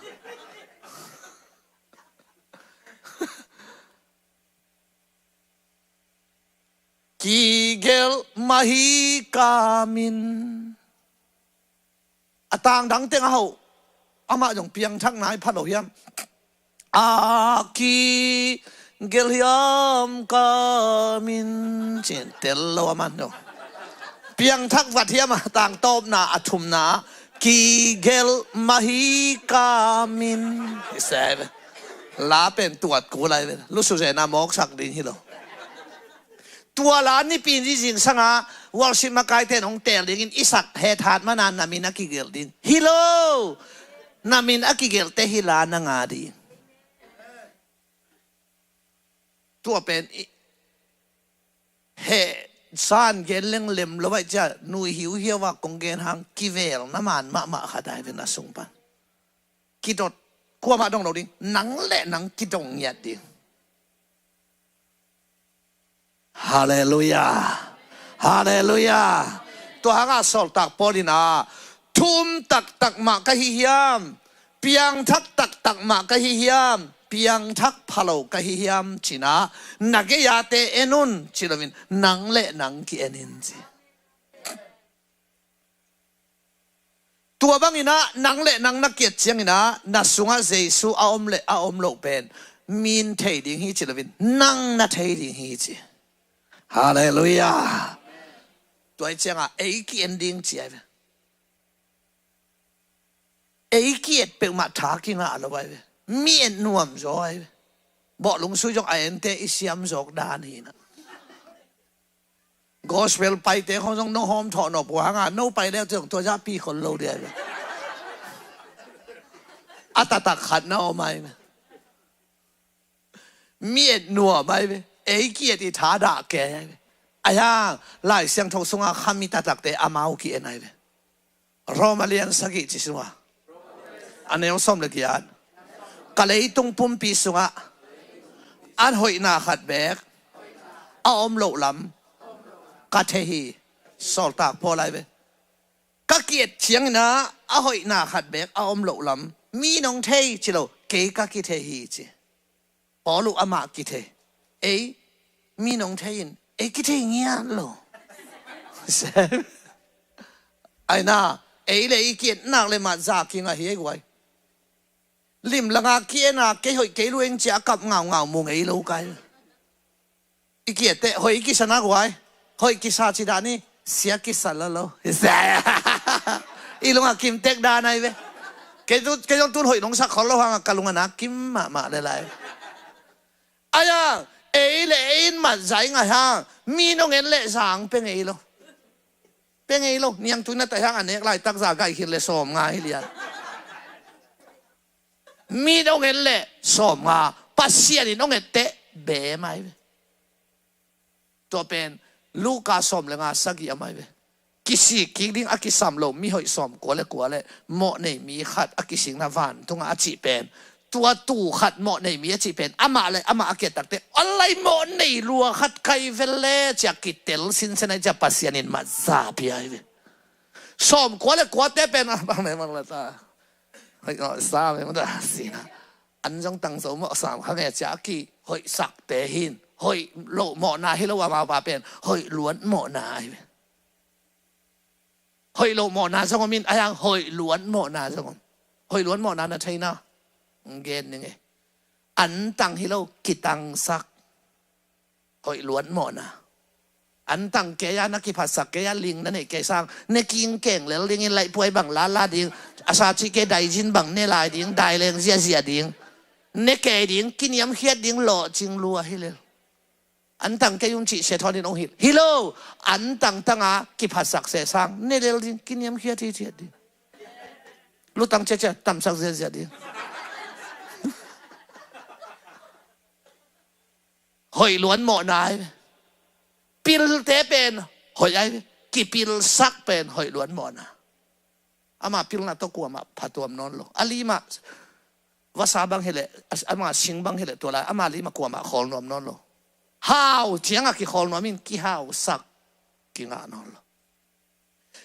Kigelh mah hi ka min. A tangdang teng a hauh. Amah zong piangthak nai pha lo hiam? A kigelh hiam ka min cin tel lo a man zong. Piangthak vat hiam a tangtawpna a thumna kigelh mah hi ka min. I se ve. La pen tuat kul ai ve. Lusu zena mawksak ding hi lo. Tua la nipi ni zingsanga worship makaite in hong teel dingin i sak hethat mana na min a kigelh ding hi lo. Na min a kigelhte hi la na nga ding. Tua pen i heh san gen leng lem lo vai cia nui hiuhiau a kong gen hang kivel na man mahmah khat ai ve na sung pan. Kidot kuamah dong lo ding, nang le nang kidong ngiat ding. Halleluiah. Halleluiah. Tua hanga sawltak Paul in a thum taktak mah ka hi hiam? Piangthak taktak mah ka hi hiam? Piangthak phalo ka hi hiam? Cina na gei-ate en un ci loin nang le nang ki-en in ci. Tua bangin ah nang le nang na kiat ciangin ah na sungah Jesu a om le a om loh pen min thei ding hi ci loin nang na thei ding hi ci. Halleluiah. Tua hi ciangah ei ki-en ding ci ai ve. Ei ki-et peuhmah tha kingah lo ai ve. Mi et nuam zaw ai ve. Bawhlung sui zong a ente i siam zawk dan hi na. Gospel paite khong zong no hawm thawh nawh pua hanga no pai leu zong tua zah pi khol lo dia ve. A taktak khat na om ai ve. Mi et nuam ai ve. Ei ki-et i tha dah kei ai ve. Ai hang Lai Siangtho sunga khami taktakte amau ki-en ai ve. Roma lian sagih ci sunga a neu sawm le giat. Ka leitung pumpi sungah a hoihna khat beek a om loh lam ka thei hi. Sawltak Paul ai ve. Ka ki-et ciangin ah a hoihna khat beek a om loh lam mi nong thei ci lo, kei ka kithei hi ci. Paul uh amah kithei. Ei mi nong thei in ei kithei ngiat lo. Ai na, ei le i ki-etnak le mat za kingah hi ei guai. Limlanga ki-ena kei hoih kei lueng cia a kap ngaungau mu ngei lo kai. I ki-ette hoih i kisa nak guai. Hoih kisa ci dah ni, sia kisa lo lo. I lungah kimtek dan ai ve. Kei tu, kei zong tun hoih nong sak khol lo hangah ka lungah nak kim mahmah le lai. Ai hang ei le ei in mat zai ngai hang mi nong en le zang pe ngei lo. Pe ngei lo, niangtui na tai hang a nek laitak za gaihkhin le sawm nga hi lian. Mi in ong et leh sawm nga, Pasian in ong etteh bee mai ve. Tua pen Luka sawm le nga sagih a mai ve. Kisik kik ding a kisam lo mihoih sawm kua le kua le mawh nei mi khat a kisikna vantungah a cih pen, tua tuu khat mawh nei mi a cih pen, amah le amah a kiatakte, a lai mawh nei lua khat kai vel le ciah kitel sinsen ai ciah Pasian in mah za pia ai ve. Sawm kua le kuate pen a bang le bang le ta. Hoih mawh sa me mawh ta sina. An zong tang zo mawh sam kha nge ciah a kihoihsakte hin. Hoih loh mawhna hi lo amau pa pen hoih luan mawhna ai ve. Hoih loh mawhna zong om in, a hiang hoih luan mawhna zong om. Hoih luan mawhna na theina. Gen ning e. An tang hi lo, kitangsak. Hoih luan mawhna. An tang kei a na kiphatsak kei a ling na neih kei sang. Ne king keng lel dingin laihpuai bang lala ding. A sa cih kei daizin bang ne lai ding, daileng ziazia ding. Ne kei ding, kiniamkhiat ding, lawhcing lua hi lel. An tang kei un cih sia thawn in ong hilh. Hi lo, an tang tanga kiphatsak seh sang. Ne lel ding, kiniamkhiat hi ciat ding. Lutang ciacia, tamsak ziazia ding. Hoih luan mawhna ai ve. Pilte pen hoih ai ve. Kipilsak pen hoih luan mawhna. Ama pilna tawh kuamah phatuam nawn lo. A lima vasa bang hileh, ama sing bang hileh tua lai ama lima kuamah khawl nuam nawn lo. Hau cianga kikhawl nuam in kihausak kingah nawn lo.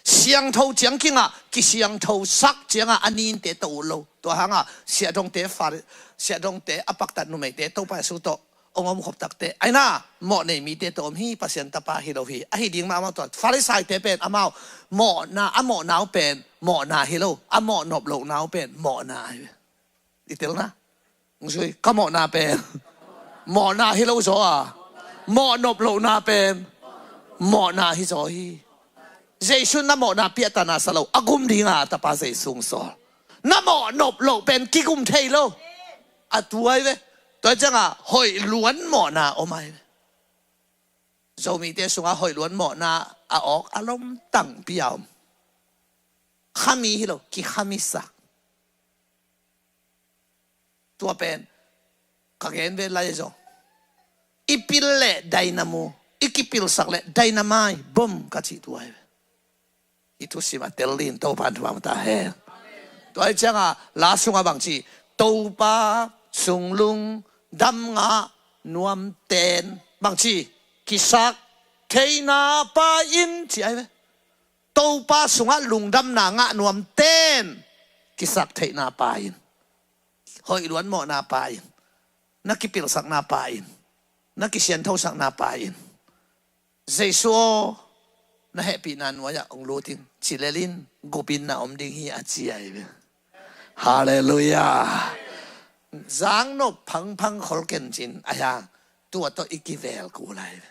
Siangtho ciang kingah, kisiangthosak cianga a ninte tawh ut lo. Tua hanga siahdongte, Fari-, siahdongte a paktat numeite Topa Jesu tawh ong om khop takte, aina mawh nei mite tawh om hi, Pasian tapa hi lo hi. Ahi ding mahmah tua Farisaite pen amau mawhna, a mawhna uh pen mawhna hi lo, a mawh nop lohna uh pen mawhna hi. I telna. Ong sui, ka mawhna pen mawhna hi lo zaw a, mawh nop lohna pen mawhna hi zaw hi. Jesu na mawhna piahtana sa lo, a gum dinga tapa Jesu ong sawl. Na mawh nop loh pen kigum thei lo. A tuai ve. Tua cianga hoih luan mawhna om ai ve. Zomite sunga hoih luan mawhna a awk a lom tangpi a om. Khami hi lo, kikhamisak. Tua pen ka gen ve lai zaw. I pil le dainamu, i kipilsak le dainamai bom ka cih tuai ve. I thusim a tel din Topa in thupha ta hen. Tua hi cianga la sunga bangci, Topa sunglung dam ngah nuam ten bangci, kisak theihna pa in ci ai ve. Topa sungah lungdamna ngah nuam ten kisak theihna pa in, hoih luan mawhna pa in, na kipilsakna pa in, na kisianthosakna pa in, Jesu aw, na hehpihna nuai-ah ong lut in, ci lel in, gupin na om ding hi a ci ai ve. Halleluiah. Zangnop phangphang khol kencin a hiang, tua tawh i kivel kul ai ve.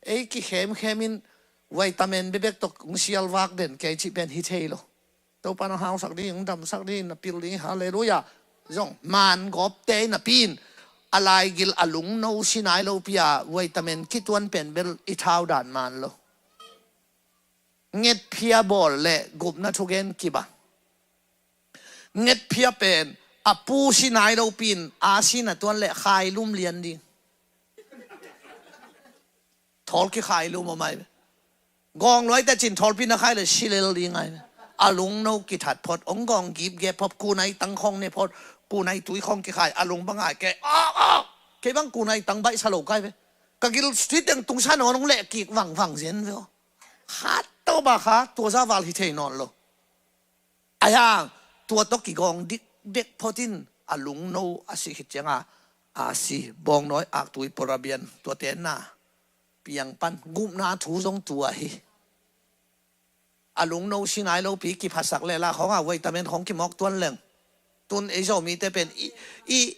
Ei kikhemkhem in vitamin bebek tawh ong sialvak den kei cih pen hi thei lo. Topa na hausak ding, damsak ding, na pil ding, halleluiah. Zong man gawpte napi in a laigil a lungno si nai lopi a vitamin kituan pen bel i thau dan man lo. Ngetphia bawl le gupna thugen kibang. Ngetphia pen a pu si nai lopi in a si na tuan le khailum lian ding. Thawl kikhailum om ai ve. Gawng luai tacin thawlpi na khai le si lel ding ai ve. A lungno kithat phot, ong gawng gipgep phot, kunai tang khawng ne phot, kunai tui khawng kikhai, a lung bang ai ke, aw, aw. Kei bang kunai tang baihsa lo kai ve. Ka gil siteng tungsa nawn ong leh kik vangvang zen ve aw. Khat tawh ba kha, tua za val hi thei nawn lo. A hiang, tua tawh kigawng dikdek phot in a lungno a si khit cianga, a si, bawngnawi, aktui, porabian, tuate na piang pan, gupna thu zong tua hi. A lungno si nai lopi kiphasak le la khawng a vitamin khawng kimawk tuan leng. Tun ei Zomite pen i, i,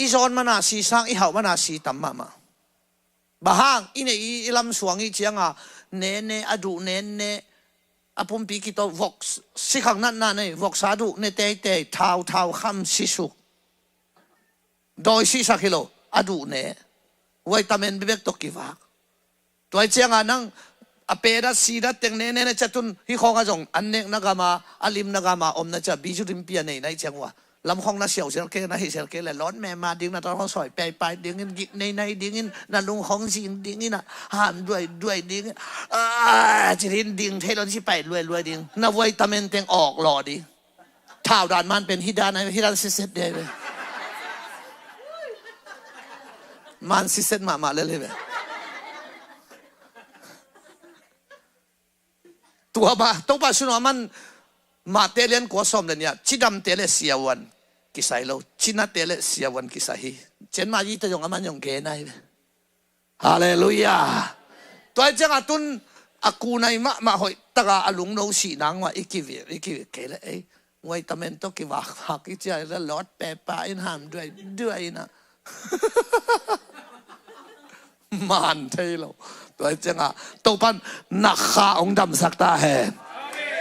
i zawn mana si sang, i hauh mana si tam mahmah. Bang hang, i neih i, i lam suang i cianga, ne ne, a duh ne ne, a pumpi kito, vok, sikhang natna nei, voksa duh ne teitei, thau, thau kham, sisuk. Dawi sihsak hi lo, a duh ne. Vitamin bebek tawh kivak. Tua hi cianga nang a pedat sidat teng ne ne ne ciatun, hi khawnga zong an nekna gama, a limna gama omna cia, biju limpi a neihna hi ciang ua. Lam khong na siau zel kei, na hih zel kei le, lot mema ding, na tawh khong sawi paipai dingin, gik nei nei dingin, na lung khong zing dingin, a ham duai duai dingin, a, ci ding, ding thei lo, ci pai luai luai ding, na vitamin teng awk law ding. Thau dan man pen hi dan ai, hi dan siset dei ve. Man siset mahmah lel hi ve. Tua ba, Topa sun a man, Mate lian kua sawm le nih ah, cidamte le siavuan kisai lo, cinate le siavuan kisai hi. Cian ma yi ta zong a man zong gen ai ve. Halleluiah. Tua hi ciangah tun a kunai mahmah hoih taka a lungno sihna ngua i kivi, i kivi kei le ei. Nguai tamen tawh kivakvak i cia i la lawt pepa in ham duai duai ina. Man thei lo. Tua hi ciangah Topan na kha hong damsak ta hen.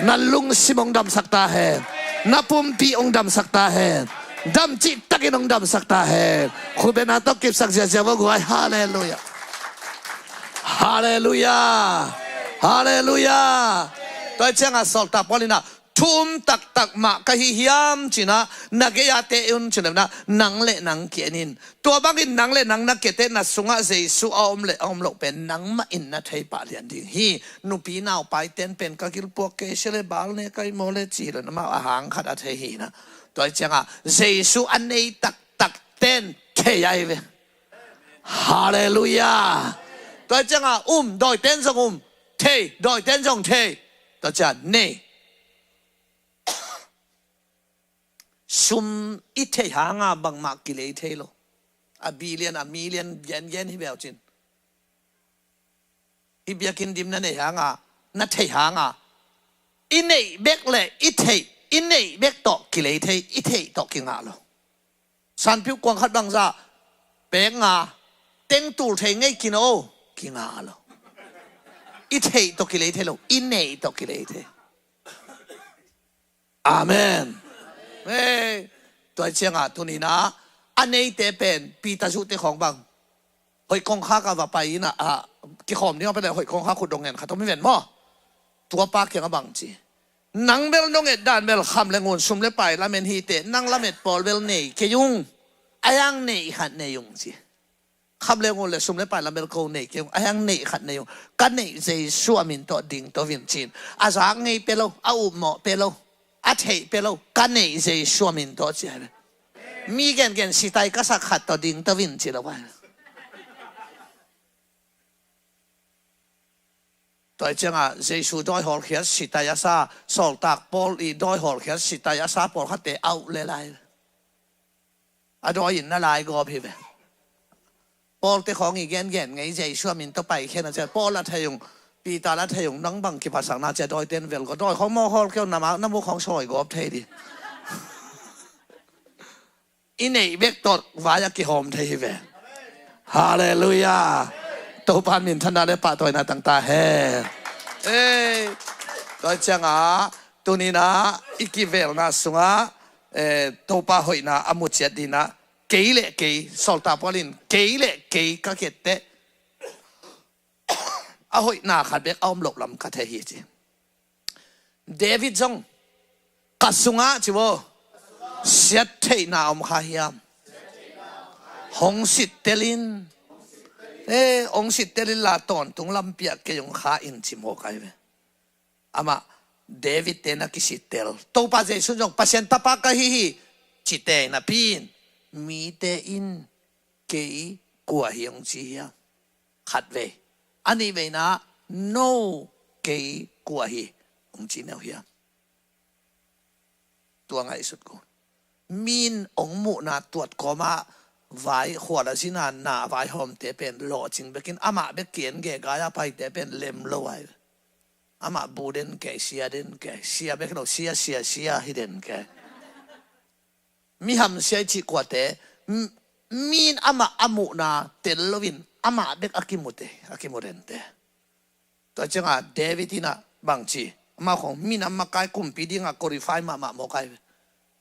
Na lungsim hong damsak ta hen. Na pumpi hong damsak ta hen. Dam cihtakin hong damsak ta hen. Khubena tawh kipsak ziazia vo guai. Halleluiah. Halleluiah. Halleluiah. Tua hi ciangah sawltak Paul inah thu um taktak mah ka hi hiam cinah na gei-a te un cinah nang le nang kian in. Tua bangin nang le nang na kiate na sungah Jesu a om le a om loh pen nangmah in na thei pah lian ding hi. Nupi naupai ten pen ka gilpuak kei sia le bal ne kai maw le ci hi lo na mau a hang khat a thei hi na. Tua hi ciangah Jesu a nei taktak ten thei ai ve. Halleluiah. Tua hi ciangah um, dawiten zong um, thei, dawiten zong thei. Tua ciah nei. Sum i thei hanga bangmah kilei thei lo. A billion, a million gengen hi beuh cin. Hi biakinn dim na nei hanga, na thei hanga. I neih bek le i theih, i neih bek tawh kilei thei, i theih tawh kingah lo. Sanpiu kuang khat bangzah pek nga, teng tul thei ngei kino, kingah lo. I theih tawh kilei thei lo, i neih tawh kilei thei. Amen. Hei, tua hi ciangah tuninah a neite pen Peter zuhte khawng bang hoih kongkhak a va pai inah a kikhawm ding a pai le hoih kongkhak khut dong ngen khat om hi ven maw? Tua pa kiangah bang ci, nang bel nong et dan bel kham le ngun sum le pai lamen hi teh, nang lamet pawl bel nei kei ung. A hiang neih khat nei ung ci. Kham le ngun le sum le pai lam bel ko nei kei ung, a hiang neih khat nei ung. Ka neih Jesu a min tawh ding to vin cin. A zak ngei pe lo, a upmawh pe lo, a theih pe lo, ka neih Jesu a min tawh ci ai ve. Mi gengen sitai ka sak khat tawh ding to vin ci lo ai ve. Tua hi ciangah Jesu dawi hawlkhiat sitai a sa, sawltak Paul i dawi hawlkhiat sitai a sa pawlkhatte auh le lai. A dawi in na lai gawp hi ve. Paul te khawng i gengen ngei Jesu a min tawh paikhiat na cia Paul a thei ung, Peter la thei ung, nang bang kiphatsakna cia dawi ten vel ko dawi khawng maw hawl keu na mu khawng sawi gawp thei di. I neih bek tawh vai a kihawm thei hi ve. Halleluiah. Topa minthanna le pahtawina tangta he. Ei, tua ciangah tuninah i kivelna sungah Topa hoihna a muciat dinah kei le kei, sawltak Paul in kei le kei ka kiatteh a hoihna khat bek a om loh lam ka thei hi ci. David zong ka sungah ci vo siat theihna om kha hiam? Hong sittel in, e, hong sittel in la tawntung lampiak kei hong kha in ci mawk ai ve. Amah David te na kisittel. Topa Jesu zong Pasian tapa ka hi hi cite napi in mite in kei kua hi hong ci hiam? Khat vei. A nih veina no kei kua hi hong ci neu hiam? Tua ngaihsut ko. Min hong muhna tuat kawmah vai khual a zina na vai hawmte pen lawhcing bekin amah bek kian gegai a paite pen lem lo ai. Amah bu den kei, sia den kei, sia bek lo, sia, sia, sia hi den kei. Miham sia i cih kuate, min amah a muhna tel loin amah bek a kimute, a kimu dente. Tua ciangah David inah bangci, amah khong minam makai kumpi dingah qualify mahmah mawk ai ve.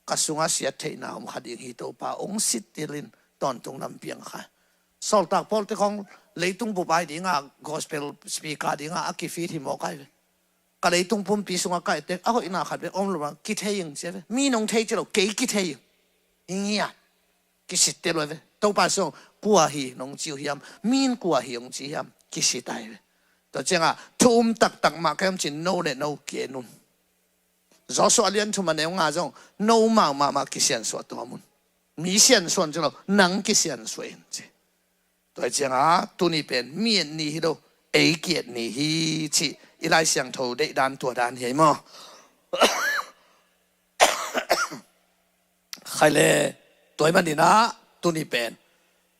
Ka sungah siat theihna om kha ding hi Topa, hong sittel in tawntung lampiang kha. Sawltak Paul te khong leitung bupai dingah gospel speaker dingah a kifit hi mawk ai ve. Ka leitung pumpi sungah ka ettek a hoihna khat ve om lo bang kithei ing cia ve. Mi nong thei ci lo, kei kithei ing. Ngiat. Kisitte lua ve. Topa sung kua hi nong ci uh hiam? Min kua hi nong ci hiam? Kisit ai ve. Tua ciangah thu um taktak mah ka hiam cin no le no ki-en un. Joshua lian thum a neu nga zong no mau mahmah kisiansuah tuam un. Mi siansuah ci lo, nang kisiansuah in ci. Tua hi ciangah tuni pen mi et ni hi lo, ei ki-et ni hi cih i Lai Siangtho deihdan tua dan hi ei maw? Khaile, tua hi maninah tuni pen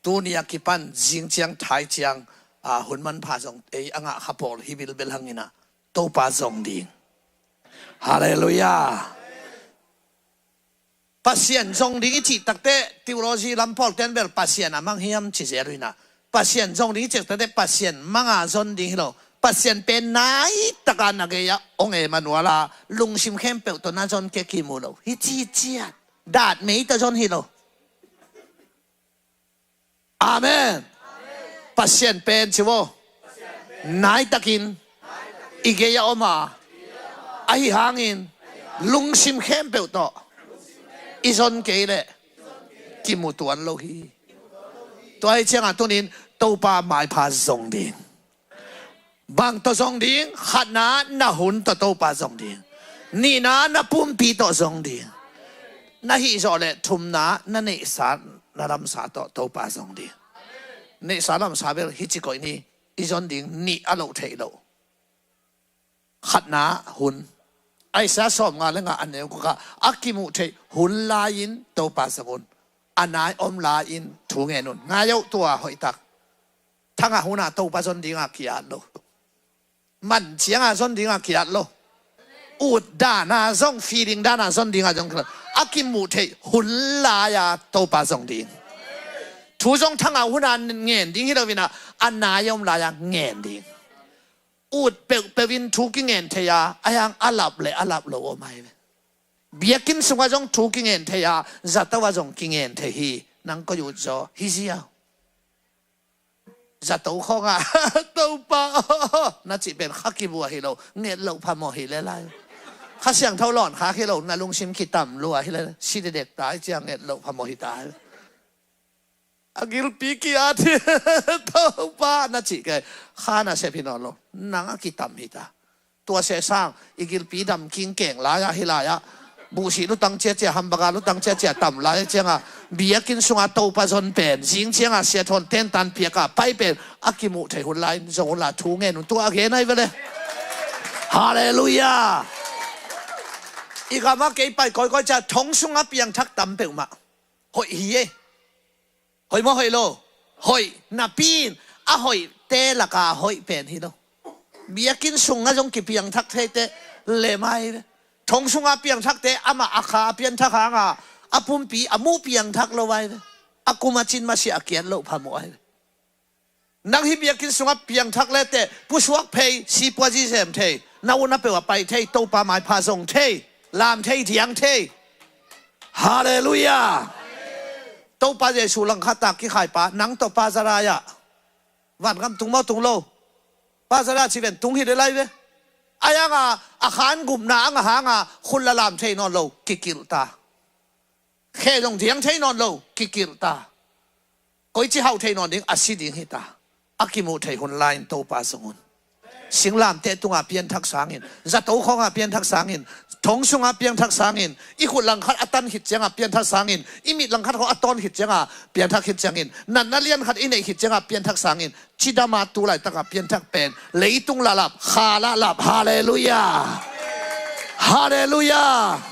tuni a kipan zing ciang thai ciang a hun manpha zong ei a ngah kha pawl hi bilbel hanginah Topa zong ding. Halleluiah. Pasian zong ding i cih takteh theology lam pawlten bel Pasian a mang hiam ci zel uh inah Pasian zong ding i cih takteh Pasian manga zon ding hi lo. Pasian pen naitaka na gei-ah ong Emmanuel a lungsim khempeuh tawh na zon kei kimu lo hi ci ciat. Dat mei tawh zon hi lo. Amen. Pasian pen ci vo. Naitakin i gei a om a, ahi hangin lungsim khempeuh tawh i zon kei leh kimu tuan lo hi. Tua hi ciangah tunin Topa maipha zong ding. Bang tawh zong ding? Khatna na hun tawh Topa zong ding. Nihna na pumpi tawh zong ding. Na hih zawh le thumna na neihsa na lamsa tawh Topa zong ding. Neihsa lamsa bel hi ci koih ni, i zon ding nih a loh theih loh. Khatna hun. Isaiah sawmnga le nga a neu gukah a kimuh theih hun lai-in Topa zong un. A nai om lai-in thu ngen un. Ngai uh tua hoihtak. Thangah hunah Topa zon dingah ki-at lo. Man ciangah zon dingah ki-at lo. Ut danah zong, feeling danah zon dingah zong ki-at lo. A kimuh theih hun lai-a Topa zong ding. Thu zong thangah hunah ngen ding hi lo inah a nai om lai-a ngen ding. Ut peuhpeuh in thu kingen thei a, ahi hang a lap le a lap lo om ahi ve. Biakinn sungah zong thu kingen thei a, zato ah zong kingen thei hi. Nang koi ut zaw hi ziau. Zato khawngah Topa aw na cih pen kha kibuah hi lo, nget loh phamawh hi le lai. Kha Siangtho lawn khak hi lo, na lungsim kitam lua hi le, si dedek ta hi ciang nget loh phamawh hi ta hi. A gilpi ki-at hi. Topa na cih kei kha na sep hi nawn lo, nang a kitam hi ta. Tua seh sang i gilpi dam kingkeng lai-ah hi lai-ah buhsih lutang ciacia, hambaka lutang ciacia tam lai ciangah biakinn sungah Topa zon pen zing ciangah siathawn tentan piakah pai pen a kimuh theih hun lai-in zong hun la thu ngen un tua a gen ahi vele. Halleluiah. I gamah kei pai kawikawi ciah thong sungah piangthak tam peuhmah hoih hi e. Hoih maw hoih lo? Hoih. Napi in a hoihte laka hoih pen hi lo. Biakinn sungah zong kipiangthak theite lem ahi ve. Thong sungah piangthakte amah a kha a pianthak hanga a pumpi a muh piangthak lo ahi ve. A kum a cin masiah a kiat loh phamawh ahi ve. Nang hih biakinn sungah piangthak leteh pusuak phei, sipuazi zem thei, na utna peuh a pai thei, Topa maipha zong thei, lam thei, diang thei. Halleluiah. Topa Jesu langkhat a kikhaipa nang tawh pa Zara ah vangam tung maw tung lo? Pa Zara ci ven tung hi le lai ve. Ahi hanga a khan gupna a ngah hanga khut la lam thei nawn lo, kikilh ta. Khe zong diang thei nawn lo, kikilh ta. Koici hauh thei nawn ding, a si ding hi ta. A kimuh theih hun lai-in Topa zong un. Singlamteh tungah pianthak sangin, zato khawngah pianthak sangin, thong sungah pianthak sangin, i khut langkhat a tan khit ciangah pianthak sangin, i mit langkhat khawng a tawn khit ciangah pianthak khit ciangin, natna lian khat i neih khit ciangah pianthak sangin, cidama tu laitakah pianthak pen leitung lahlap, kha lahlap. Halleluiah. Halleluiah.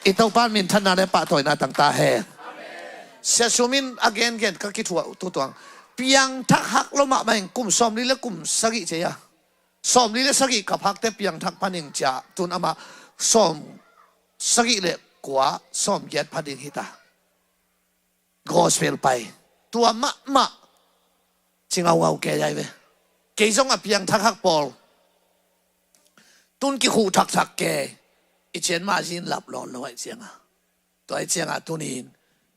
I Topa minthanna le pahtawina tangta hen. Sia Sum in a gengen ka kithuah uh tutuang piangthak hak lo mahmah in kum sawmli le kum sagih cia, sawmli le sagih ka phakte piangthak pha ning cia, tun amah sawm sagih le kua, sawmgiat pha ding hi ta. Gospel pai tua mahmah ci ngaungau kei ai ve. Kei zong a piangthak hak pawl tun kikhuh thakthak kei. I cian mah zin lap lawn lo aih cianga, tua aih cianga tunin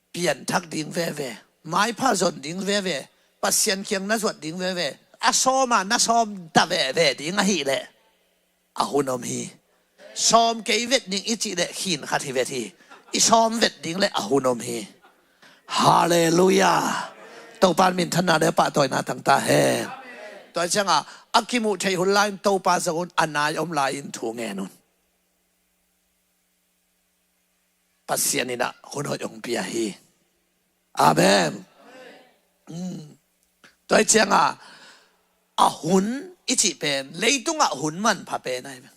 pianthak ding veve, maipha zon ding veve, Pasian kiang na zuat ding veve, a sawma na sawm ta veve ding ahileh a hun om hi. Sawm kei vet ning i cih leh khin khat hi vet hi. i sawm vet ding le a hun om hi. Halleluiah. Topa minthanna le pahtawina tang ta hen. Tua ciangah a kimuh theih hun lai-in Topa zong un, a nai om lai-in thu ngen un. Pasian in ah hun hoih hong pia hi. Amen. Mm. Tua hi ciangah a hun i cih pen leitungah hun manpha pen ahi ve.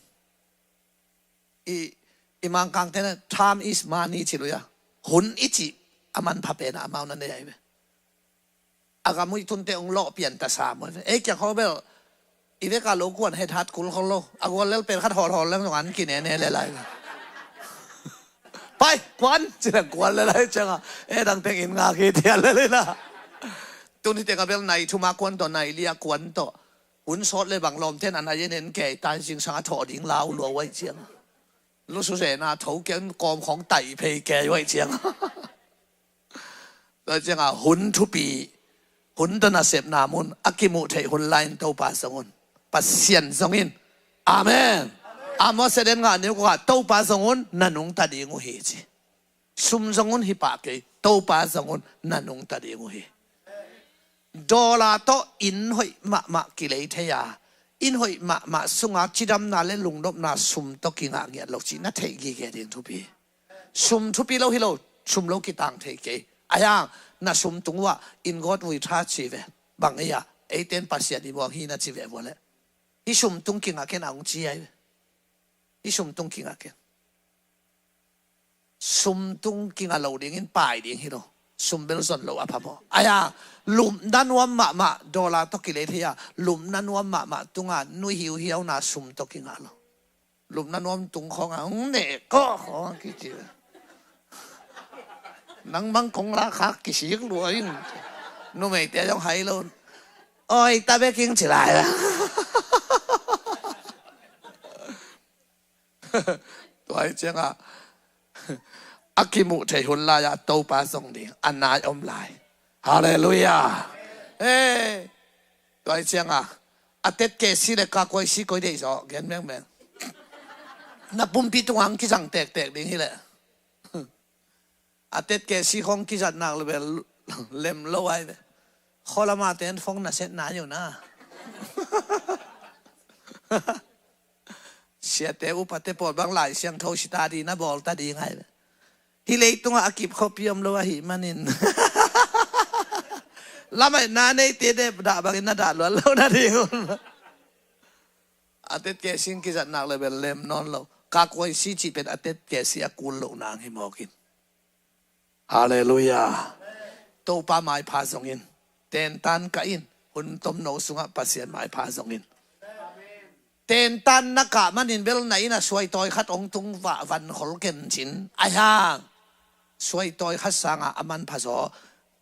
I, i Mangkangte na, "Time is money," ci lui a. Hun i cih a manpha pen a amau na nei ahi ve. A gam uh i tunte hong lawh pian ta sam uh. Ei kiang khawng bel i vekah lo kuan het hat kul khol lo. A gual lel pen khat hawlhawl leng zong an kinene le lai. "Pai, kuan," ci leng kuan le lai ciangah, e dang teng in ngak hi tian le lai la. Tuni tengah bel nai thum a kuan tawh, nai li a kuan tawh. Hun sawt le bang lawmten a nai en en kei tai, zingsang a thawh ding lau lua uh ahi ciangah. Lusu zena tho kiang kawm khawng tai phei kei uh ahi ciangah. Tua ciangah hun thupi, hun tawh nasepna mun, a kimuh theih hun lai-in Topa zong un, Pasian zong in. Amen. Amos a lian nga neu kua, Topa zong un na nungta ding uh hi ci. Sum zong un hi pah kei, Topa zong un na nungta ding uh hi. Dollar tawh inn hoih mahmah kilei thei a, inn hoih mahmah sunga cidamna le lungnopna sum tawh kingah ngiat lo cih na theih gige ding thupi. Sum thupi lo hi lo, sum lo kitang thei kei. Ahi hang na sum tung uh ah, "In God we trust," ci ve. Bang ei ah, eiten Pasian i muang hi na ci ve vua leh. Hih sum tung kingah ken a hong ci ahi ve. Hih sum tung kingah ken. Sum tung kingah lo dingin pai ding hi lo. Sum bel zon lo a phamawh. Ahi hang lupna nuam mahmah, dollar tawh kilei thei a, lupna nuam mahmah tunga nuih hiuhiauna sum tawh kingah lo. Lupna nuam tung khawng a, "Hong neh kawh," khawng a kici. Nang bang kong lak khak kisik lua in. Numeite zong hai lo. "Oi, ta bek ing," ci lai la. Tua hi ciangah a kimuh theih hun lai-ah Topa zong ding a nai om lai. Halleluiah. Hey. Tua hi ciangah a tetkeh si le kakuai si koi deih zaw gen mengmeng. Na pumpi tungah ang kizang tektek ding hileh. A tetkeh si khong kizat nak le bel lem lo ai ve. Kholama ten fong na set na yo na. Siate upate pawl bang Lai Siangtho sita di na bawl ta ding ai ve. Hih leitungah a kip khuapi om lo ahih manin lamai na neite dep dah bangin na dah luat lo na ding un. A tetkeh si kizat nak le bel lem nawn lo. Kakuai si cih pen a tetkeh si a kul loh nang hi mawkin. Halleluiah. Topa maipha zongin. Tentan kah in. Hun tomno sungah Pasian maipha zongin. Tentan na kah manin bel na inn ah suaitawi khat hong tung vah van khol kencin. Ahi hang suaitawi khat sangah a manpha zaw.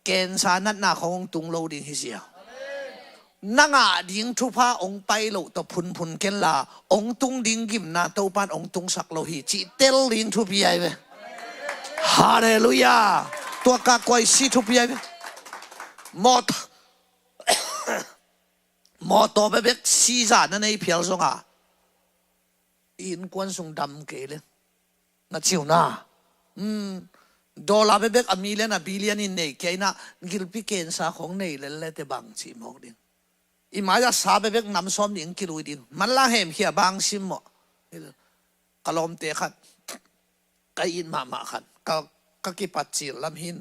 Kensa natna khong hong tung lo ding hi zia. Na ngah ding thupha hong pai loh tawh phunphun kenla, hong tung ding gimna Topan hong tungsak lo hi cih tel ding thupi ai ve. Halleluiah. Tua kakuai si thupi ai ve. Mawt Mawtaw bekbek siza na nei phial zonga innkuan sung dam kei le na ciuna. Dollar bekbek a million a billion in nei kei na, gilpi kensa khong nei lel le te bang cih mawk ding. I mai-ah sa bekbek nam sawm ding kilui ding. Manlang hemkhia bang simmawh. Ka lawmte khat ka it mahmah khat ka, ka kipat cil lam hin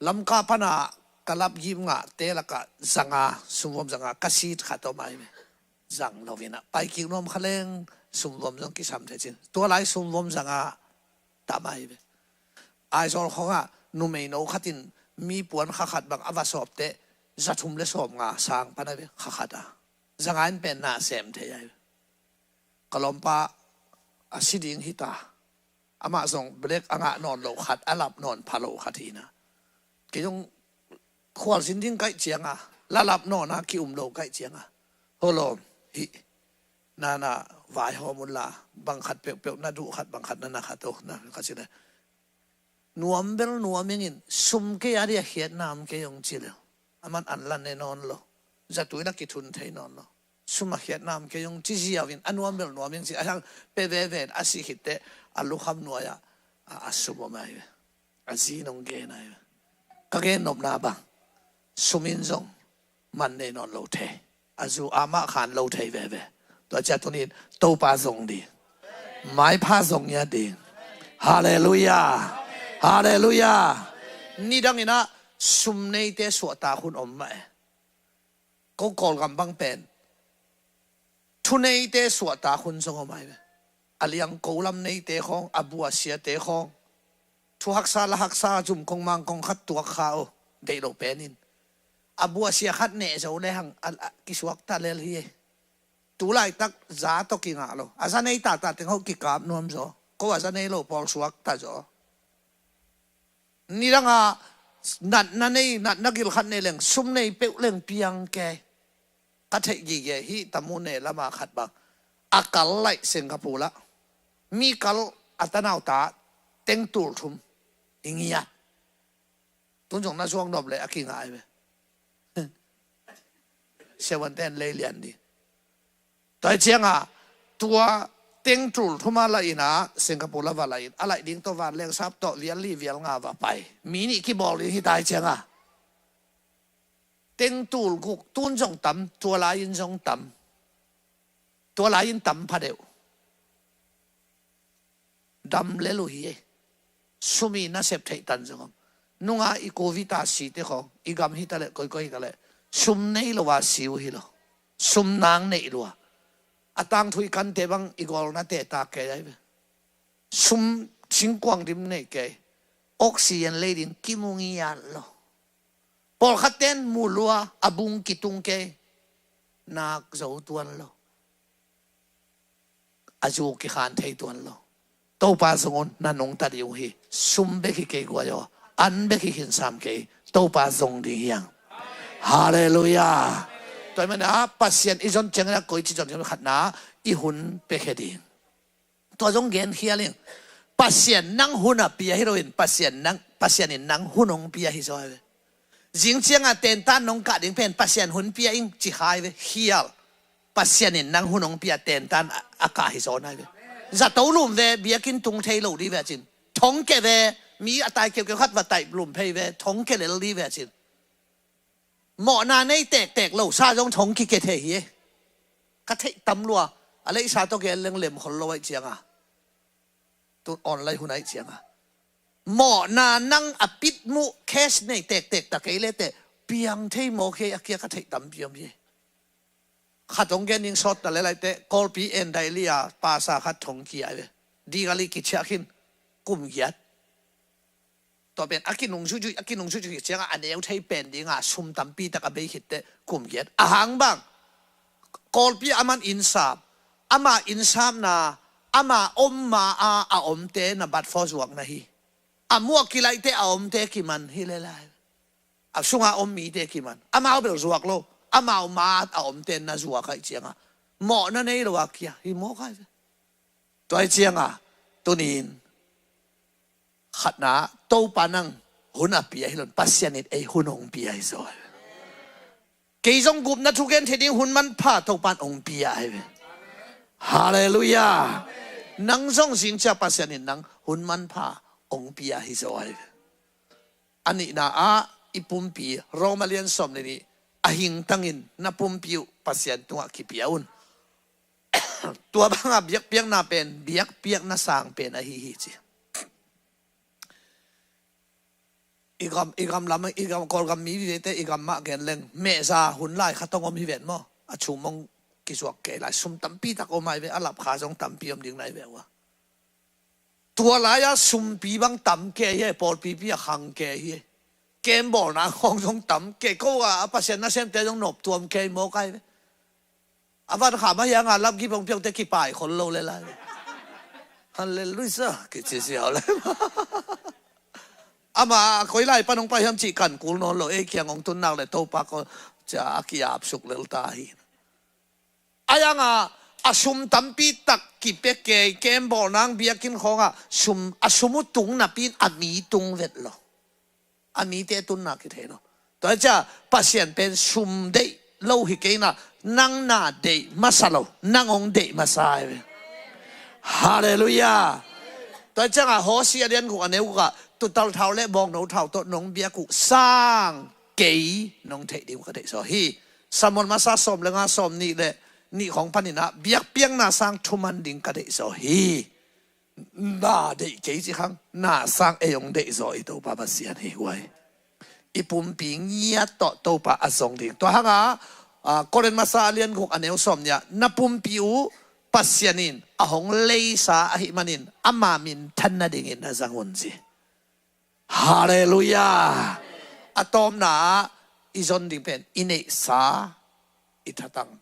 Lamka pana ka lap gim ngahte lakah zanga, sumvom zanga ka sit khat om ai ve. Zang lo inah pai kik nuam kha leng sumvom zong kisam thei cin. Tua lai sumvom zanga tam ai ve. Aizawl khongah numeino khatin mi puan kha khat bang a va sawpte zathum le sawm nga sang pan ai ve kha khat a. Zanga in pen na sem thei ai ve. Ka lawmpa a si ding hita. Amah zong black a ngah nawn lo khat, a lap nawn pha lo khat hi na. Kei zong khualzin ding kaih cianga, la lap nawna ki-um lo kaih cianga, ho lawm, hih nana vaihawm unla, bang khat peuhpeuh na duh khat, bang khat na na khat uh na ka ci le. Nuam bel nuam ingin sum kei a dia khiatna om kei hong ci le. Aman an la ne nawn lo. Zatui la kithun thei nawn lo. Sum a khiatna om kei hong ci ziau in a nuam bel nuam ing ci a hiang pe veve in a sih khitte a lukham nuai-ah a sum om ahi ve. A zi nong gen ahi ve. Ka gen nopna bang, sum in zong man nei nawn lo thei. A zu amah khan lo thei veve. Tua ciah tunin Topa zong ding, maipha zong ngiat ding. Halleluiah. Halleluiah. Nidang inah sum neite suahtak hun om mah e. Ko Kawlgam bang pen thuneite suahtak hun zong om ahi ve. A liangko lam neite khawng, a buasiate khawng, thu haksa la haksa, zum kong mang kong khat tuak kha uh, deih lo penin. A buasia khat neh zo le hang a, a kisuakta lel hi e. Tu laitak za tawh kingah lo. A za nei tata teng ho kikap nuam zaw. Ko a za nei lo pawl suakta zaw. Nidanga natna nei, natna gilkhat nei leng, sum nei peuh leng piang kei. Ka theih gige hi, tamu ne lama khat bang. A kal laih Singapore lah. Mi kal a tanauta teng tul thum. I ngiat. Tun zong na zuak nop le a kingai ve. Siavuanten lei lian di. Tua hi cianga, tua teng tul thuma la ina, Singapore la va la in, a laih ding tawh van leng sap tawh vial li vial nga va pai. Mi nih kibawl ding hi ta hi cianga. Teng tul guk tun zong tam, tua lai in zong tam. Tua lai in tam pha deuh. Dam lel uh hi e. Sum i nasep theih tan zong om. Nunga i covid a site khawng, i gam hi taleh, koikoi hi taleh, sum nei lo a si uh hi lo. Sum nang neih lua. A tangthu i kante bang i gawlnate ta kei ai ve. Sum singkuang dim nei kei. Oxygen lei din kimu ngiat lo. Pawlkhat ten mu lua, a bung kitung kei. Nak zo tuan lo. A zu kikhan thei tuan lo. Topa zong un na nungta ding uh hi. Sum bek hi kei guai aw. An bek hi khinsam kei. Topa zong ding hiang. Halleluiah. Tua hi mana Pasian i zon ciangin a koici zon ciangin khatna i hun pekhe ding. Tua zong gen khial ing. Pasian nang hun a pia hi loin Pasian nang, Pasian in nang hun hong pia hi zaw hi ve. Zing cianga tentan nong kah ding pen Pasian hun pia ing ci khai ve, khial. Pasian in nang hun hong pia tentan a, a kah hi zaw nai ve. Zato lum ve, biakinn tung thei lo di ve cin. Thong ke ve, mi a tai keukeu khat va tai lum phei ve, thong ke lel di ve cin. Mawhna nei tektek lo sa zong thong kike thei hi e. Ka theih tam lua, a leisa tawh gen leng lem khol lo aih cianga. Tun online hun aih cianga. Mawhna nang a pit muh cash nei tektek ta kei lete piang thei maw kei a kia ka theih tampi om hi. Khat hong gen ning sawt ta le laite, Kawlpi en daily a pasa khat thong kia ve. Digali kichiah khin kum giat. Tua pen a kinung zuihzuih, a kinung zuihzuih cianga a neu thei pen dinga sum tampi tak a bei khitte kum giat. A hang bang, Kawlpi a man innsap, ama innsapna, ama om ma a, a omte na bat fo zuakna hi. A muak kilaihte a omte kiman hi le lai. A sunga om mite kiman. Amau bel zuak lo. Amau ma a omte na zuak aih cianga. Mawhna nei lo a kia. Hi mawk aih ve. Tua aih cianga. Tunin. Khatna, Topa nang hun a pia hi lon, Pasian in ei hun hong pia hi zaw. Kei zong gupna thugen thei ding hun manpha Topa in hong pia ahi ve. Halleluiah. Nang zong zingcia Pasian in nang hun manpha hong pia hi zaw ahi ve. A nihna ah i pumpi, Roma lian sawm le nih, a hingtangin na pumpi uh Pasian tungah kipia un. Tua banga biakpiakna pen, biakpiakna sang pen ahi hi ci. I gam, i gam lam, i gam, Kawlgam mi vive te, i gam mah gen leng, mehza hun lai khat hong om hi ven maw. A chung mong kizuak kei lai, sum tampi tak om ahi ve, a lap kha zong tampi om ding nai ve ua. Tua lai-a sumpi bang tam kei hi, pawlpipi a khang kei hi. Kembawlna khawng zong tam kei, ko a, a Pasian nasemte zong noptuam kei mawk ahi ve. A van kham a hianga lamgip hong piangte kipai khol lo le lai. Halleluiah, kici siau le. Ama koi lai pan hong pai hiam cih kan kul nawn lo, ei kiang hong tun nak le Topa ko cia a kiapsuk lel ta hi. A yanga a sum tampi tak kipia kei, kembawlna biakinn khawnga sum, a sum uh tung napi in a mi tung vet lo. A mite tunna kithei lo. Tua cia Pasian pen sum deih lo hi kei na, nang na deih masa lo, nang hong deih masa hi ve. Halleluiah. Tua ciangah Hosea a lian guk a neu gukah tuutal thau le bawngno thau tawh nong biak uh sang kei nong theih ding uh ka deihzaw hi. Samuel masa sawm le nga sawm nih le nih khawng paninah biakpiakna sang thuman ding ka deihzaw hi. Na deih kei ci khang, na sang ei hong deihzaw i Topa Pasian hi guai. I pumpi ngiat tawh Topa a zong ding. Tua hangah Korin masa a lian guk a neu sawm nih ah na pumpi uh Pasian in a hong leisa ahih manin ama minthan nadingin na zang un ci. Halleluiah. A tawpna ah i zon ding pen i neihsa, i thatang,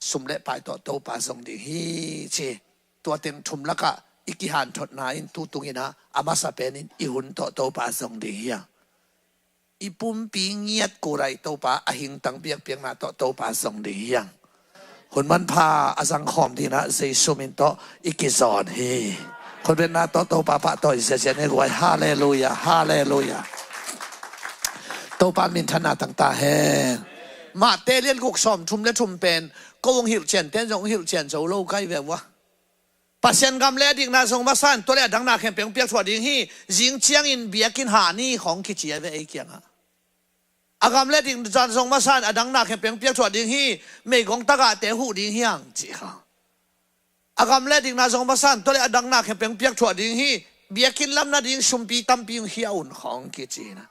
sum le pai tawh Topa zong ding hi ci. Tua teng thum lakah i kihanthotna in tutunginah a masa penin i hun tawh Topa zong ding hi hang. I pumpi ngiat kulai Topa a hingtang biakpiakna tawh Topa zong ding hi hang. Hun manpha a zangkhawm dinah Jesu min tawh i kizawn hi. Khutbetna tawh Topa pahtawi ziazia ne guai. Halleluiah, halleluiah. Topa minthanna tangta hen. Mahte lian guk sawm thum le thum pen ko hong hilhcian ten zong hong hilhcian zo lo kai ve ua. Pasian gam le a dikna zong masa in tua le a dang na khempeuh hong piak thuah ding hi. Zing ciangin biakinn hah ni khawng kici a ve ei kiangah. A gam le dikna zong masa in a dang na khempeuh hong piak thuah ding hi. Meigong tagahte huh ding hi hang ci kha. A gam le dikna zong masa in tua le a dang na khempeuh hong piak thuah ding hi. Biakinn lam nading sumpi tampi hong khia un khawng kici na.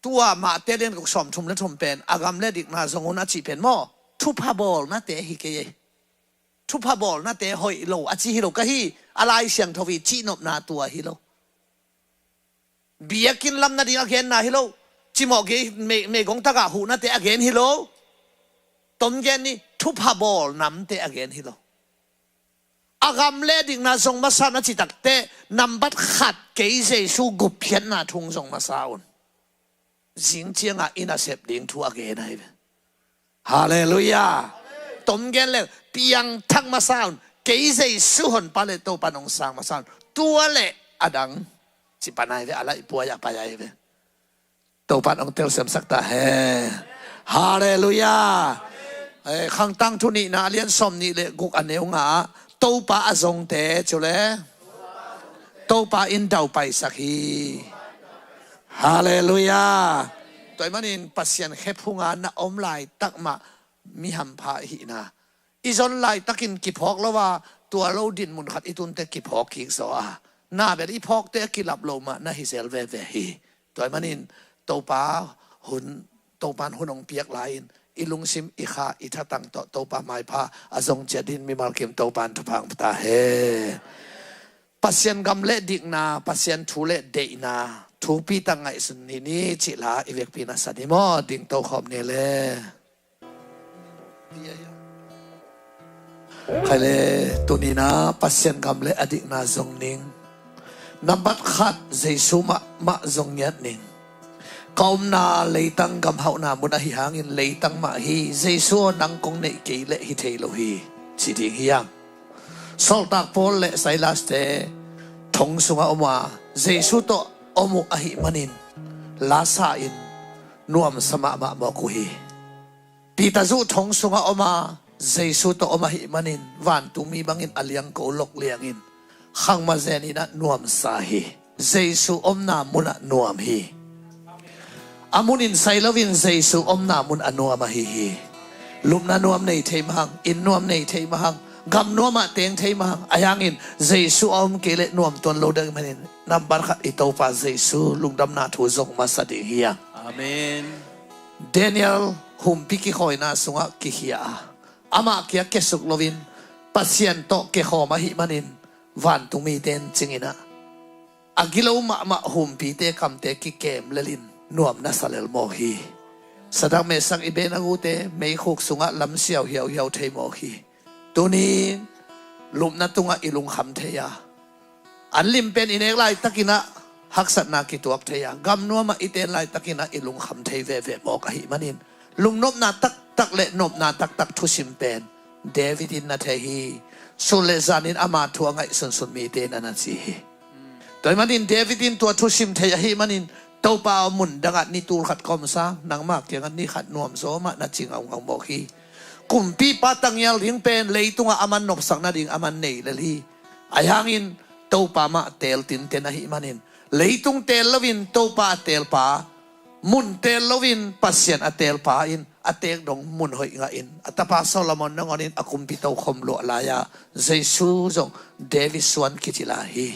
Tua Mahte lian guk sawm thum le thum pen a gam le dikna zong un a cih pen maw? Thupha bawlnate hi kei ei. Thupha bawlnate hoih lo a ci hi lo ka hi. A Lai Siangtho i cihnopna tua hi lo. Biakinn lam nading a genna hi lo. Cimawh gei mei, meigong tagah huhnate a gen hi lo. Tom gen ni, thupha bawl namte a gen hi lo. A gam le dikna zong masa na citakte nambat khat kei Jesu gupkhiatna thung zong masa un. Zing ciangah i nasep ding thu a gen ahi ve. Halleluiah. Tom gen le piangthak masa un. Kei Jesu honpa le Topa nong sang masa un. Tua le a dang ci pan ahi ve, a laih puai a pai ahi ve. Topa nong telsiamsak ta hen. Halleluiah. Khangtang thu nihna a lian sawm nih le guk a neu nga ah Topa a zongte cu le Topa in daupaisak hi. Halleluiah. Tua ahih manin Pasian khephunga na om laitak mah mi hampha hihna. I zon laitakin kiphawk lo a, tua lo dinmun khat i tunte kiphawk kik zaw a, na bel i phawkte a kilap lo mah na hi zel veve hi. Tua ahih manin Topa hun, Topan hun hong piak lai-in i lungsim, i kha, i thatang tawh Topa maipha a zong ciat dingin mimal kim Topan thupha hong pia ta hen. Pasian gam le dikna, Pasian thu le deihna thupi tak ngaihsun ni ni cih la i vekpi na sa ni maw, ding tokhawm ni le. Khai le, tuni-in ah Pasian gam le a dikna zong ning. Nambat khat, Jesu mahmah zong ngiat ning. Ka omna leitang gam hauhna mun ahi hangin leitang mah hi. Jesu aw nang kong neih kei leh hi thei lo hi, ci ding hi hang. Sawltak Paul le Silas-te thong sungah om a, Jesu tawh om uh ahih manin la sa-in nuamsa mahmah mawk uh hi. Peter zong thong sungah om a, Jesu tawh om ahih manin vantungmi bangin a liangko lok liangin khangmah zenin ah nuamsa hi. Jesu omna munah nuam hi. A munin sai loin Jesu omna mun a nuam ahi hi. Lupna nuam nei thei mah hang, inn nuam nei thei mah hang, gam nuamah teng thei mah hang, ahi hangin Jesu a om kei leh nuam tuan lo ding ahih manin nambat khat i Topa Jesu lungdamna thu zong masa ding hi hang. Amen. Daniel humpi kikhawina sungah kikhia a, amah kia kiasuk loin Pasian tawh kikhawm ahih manin vantungmite in cingin ah a gilo mahmah humpite kamte kikem lelin nuam na sa lel mawk hi. Sadrak, Mesak, Abednego-te meikhuk sungah lamsiau hiauhiau thei mawk hi. Tuni lupna tungah i lungkham thei a, an lim pen i nek laitakin ah haksatna kituak thei a, gam nuamah i ten laitakin ah i lungkham thei veve mawk ahih manin lungnopna taktak le nopna taktak thusim pen David in na thei hi. Sun le zanin ama thu a ngaihsunsun mite in a na ci hi. Tua ahih manin David in tua thusim thei ahih manin, Topa aw, mun dangah ni tul khat ka om sang, nangma kiangah ni khat nuamzaw mah na ci ngaungau mawk hi. Kumpipa tangial ding pen leitungah aman nopsak nading aman nei lel hi. Ahi hangin Topa mah teel tinten ahih manin, leitung teel loin Topa a teelpa, mun teel loin Pasian a teelpa in a teek dong mun hoih ngahin a tapa Solomon nangawn in a kumpi tokhom luah lai-a Jesu zong David suan kici lai hi.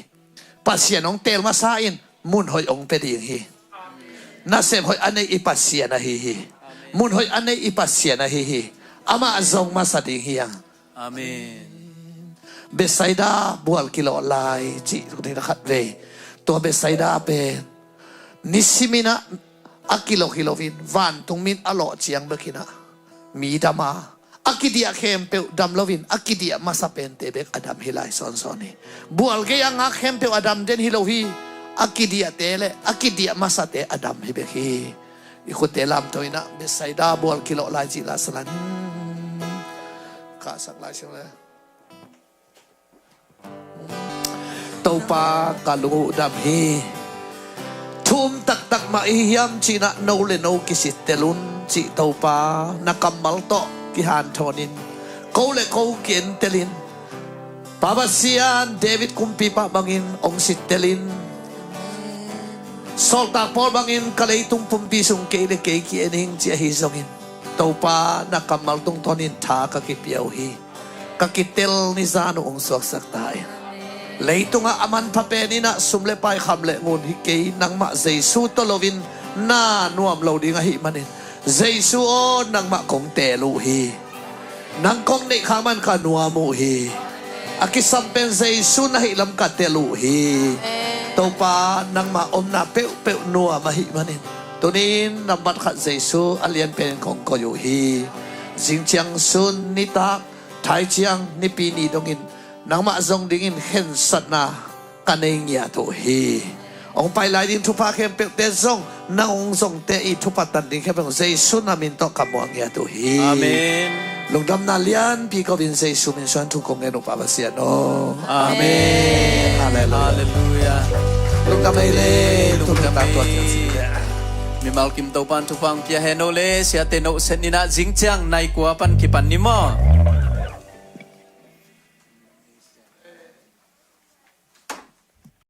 Pasian hong teel masa in mun hoih hong pia ding hi. Nasep hoih a nei i Pasian ahi hi. Mun hoih a nei i Pasian ahi hi. Amah zong masa ding hi hang. Amen. Bethsaida bual kilawh lai cih ni khat vei. Tua Bethsaida pen nisimin ah a kilawh hi loin vantung min a lawh ciang bekin ah mi dam a, a kidiah khempeuh dam loin a kidiah masa pente bek a dam hi lai sawnsawn hi. Bual gei a ngak khempeuh a dam den hi lo hi. A kidiahte le a kidiah masate a dam hi bek hi. I khutte lamto in ah Bethsaida bual kilawh lai cih la salan. Kahsak lai sing le. Topa, ka lung uh dam hi. Thu um taktak mah i hi hiam cih in ah no le no kisittel un cih Topa, na kammal tawh kihanthawn in, ko le ko ki-entel in, Pa Pasian, David kumpipa bangin hong sittel in, Sawltak Paul bangin ka leitung pumpi sung kei le kei ki-en ing ci ahi zongin, Topa, na kammal tungtawnin tha ka kipia uh hi. Ka kitel ni zan uh hong suaksak ta in. Leitungah a manpha pen in ah sum le pai, kham le ngun hi kei, nangmah Jesu tawh loin na nuam lo ding ahih manin, Jesu aw, nangmah kong teel uh hi. Nang kong neih khak man ka nuam uh hi. A kisam pen Jesu na hih lam ka tel uh hi. Topa, nangmah omna peuhpeuh nuam ahih manin, tuni-in nambat khat Jesu a lian penin kong koih uh hi. Zingciang sun nitak, thaiciang nipi ni dongin nangmah zong dingin khensatna ka nei ngiat uh hi. Hong pai lai ding thupha khempeuhte zong, nang hong zongte i thupha tan ding khempeuh Jesu na min tawh ka muang ngiat uh hi. Amen. Lungdamna lianpi ko-in Jesu min suang thu kong ngen uh, Pa Pasian aw. Amen. Halleluia. Halleluia. Lungdam ei le, lungdam ei le. Mimal kim Topa'n thupha hong pia hen aw le, siate no sen in ah zingciang nai kua pan kipan ni maw?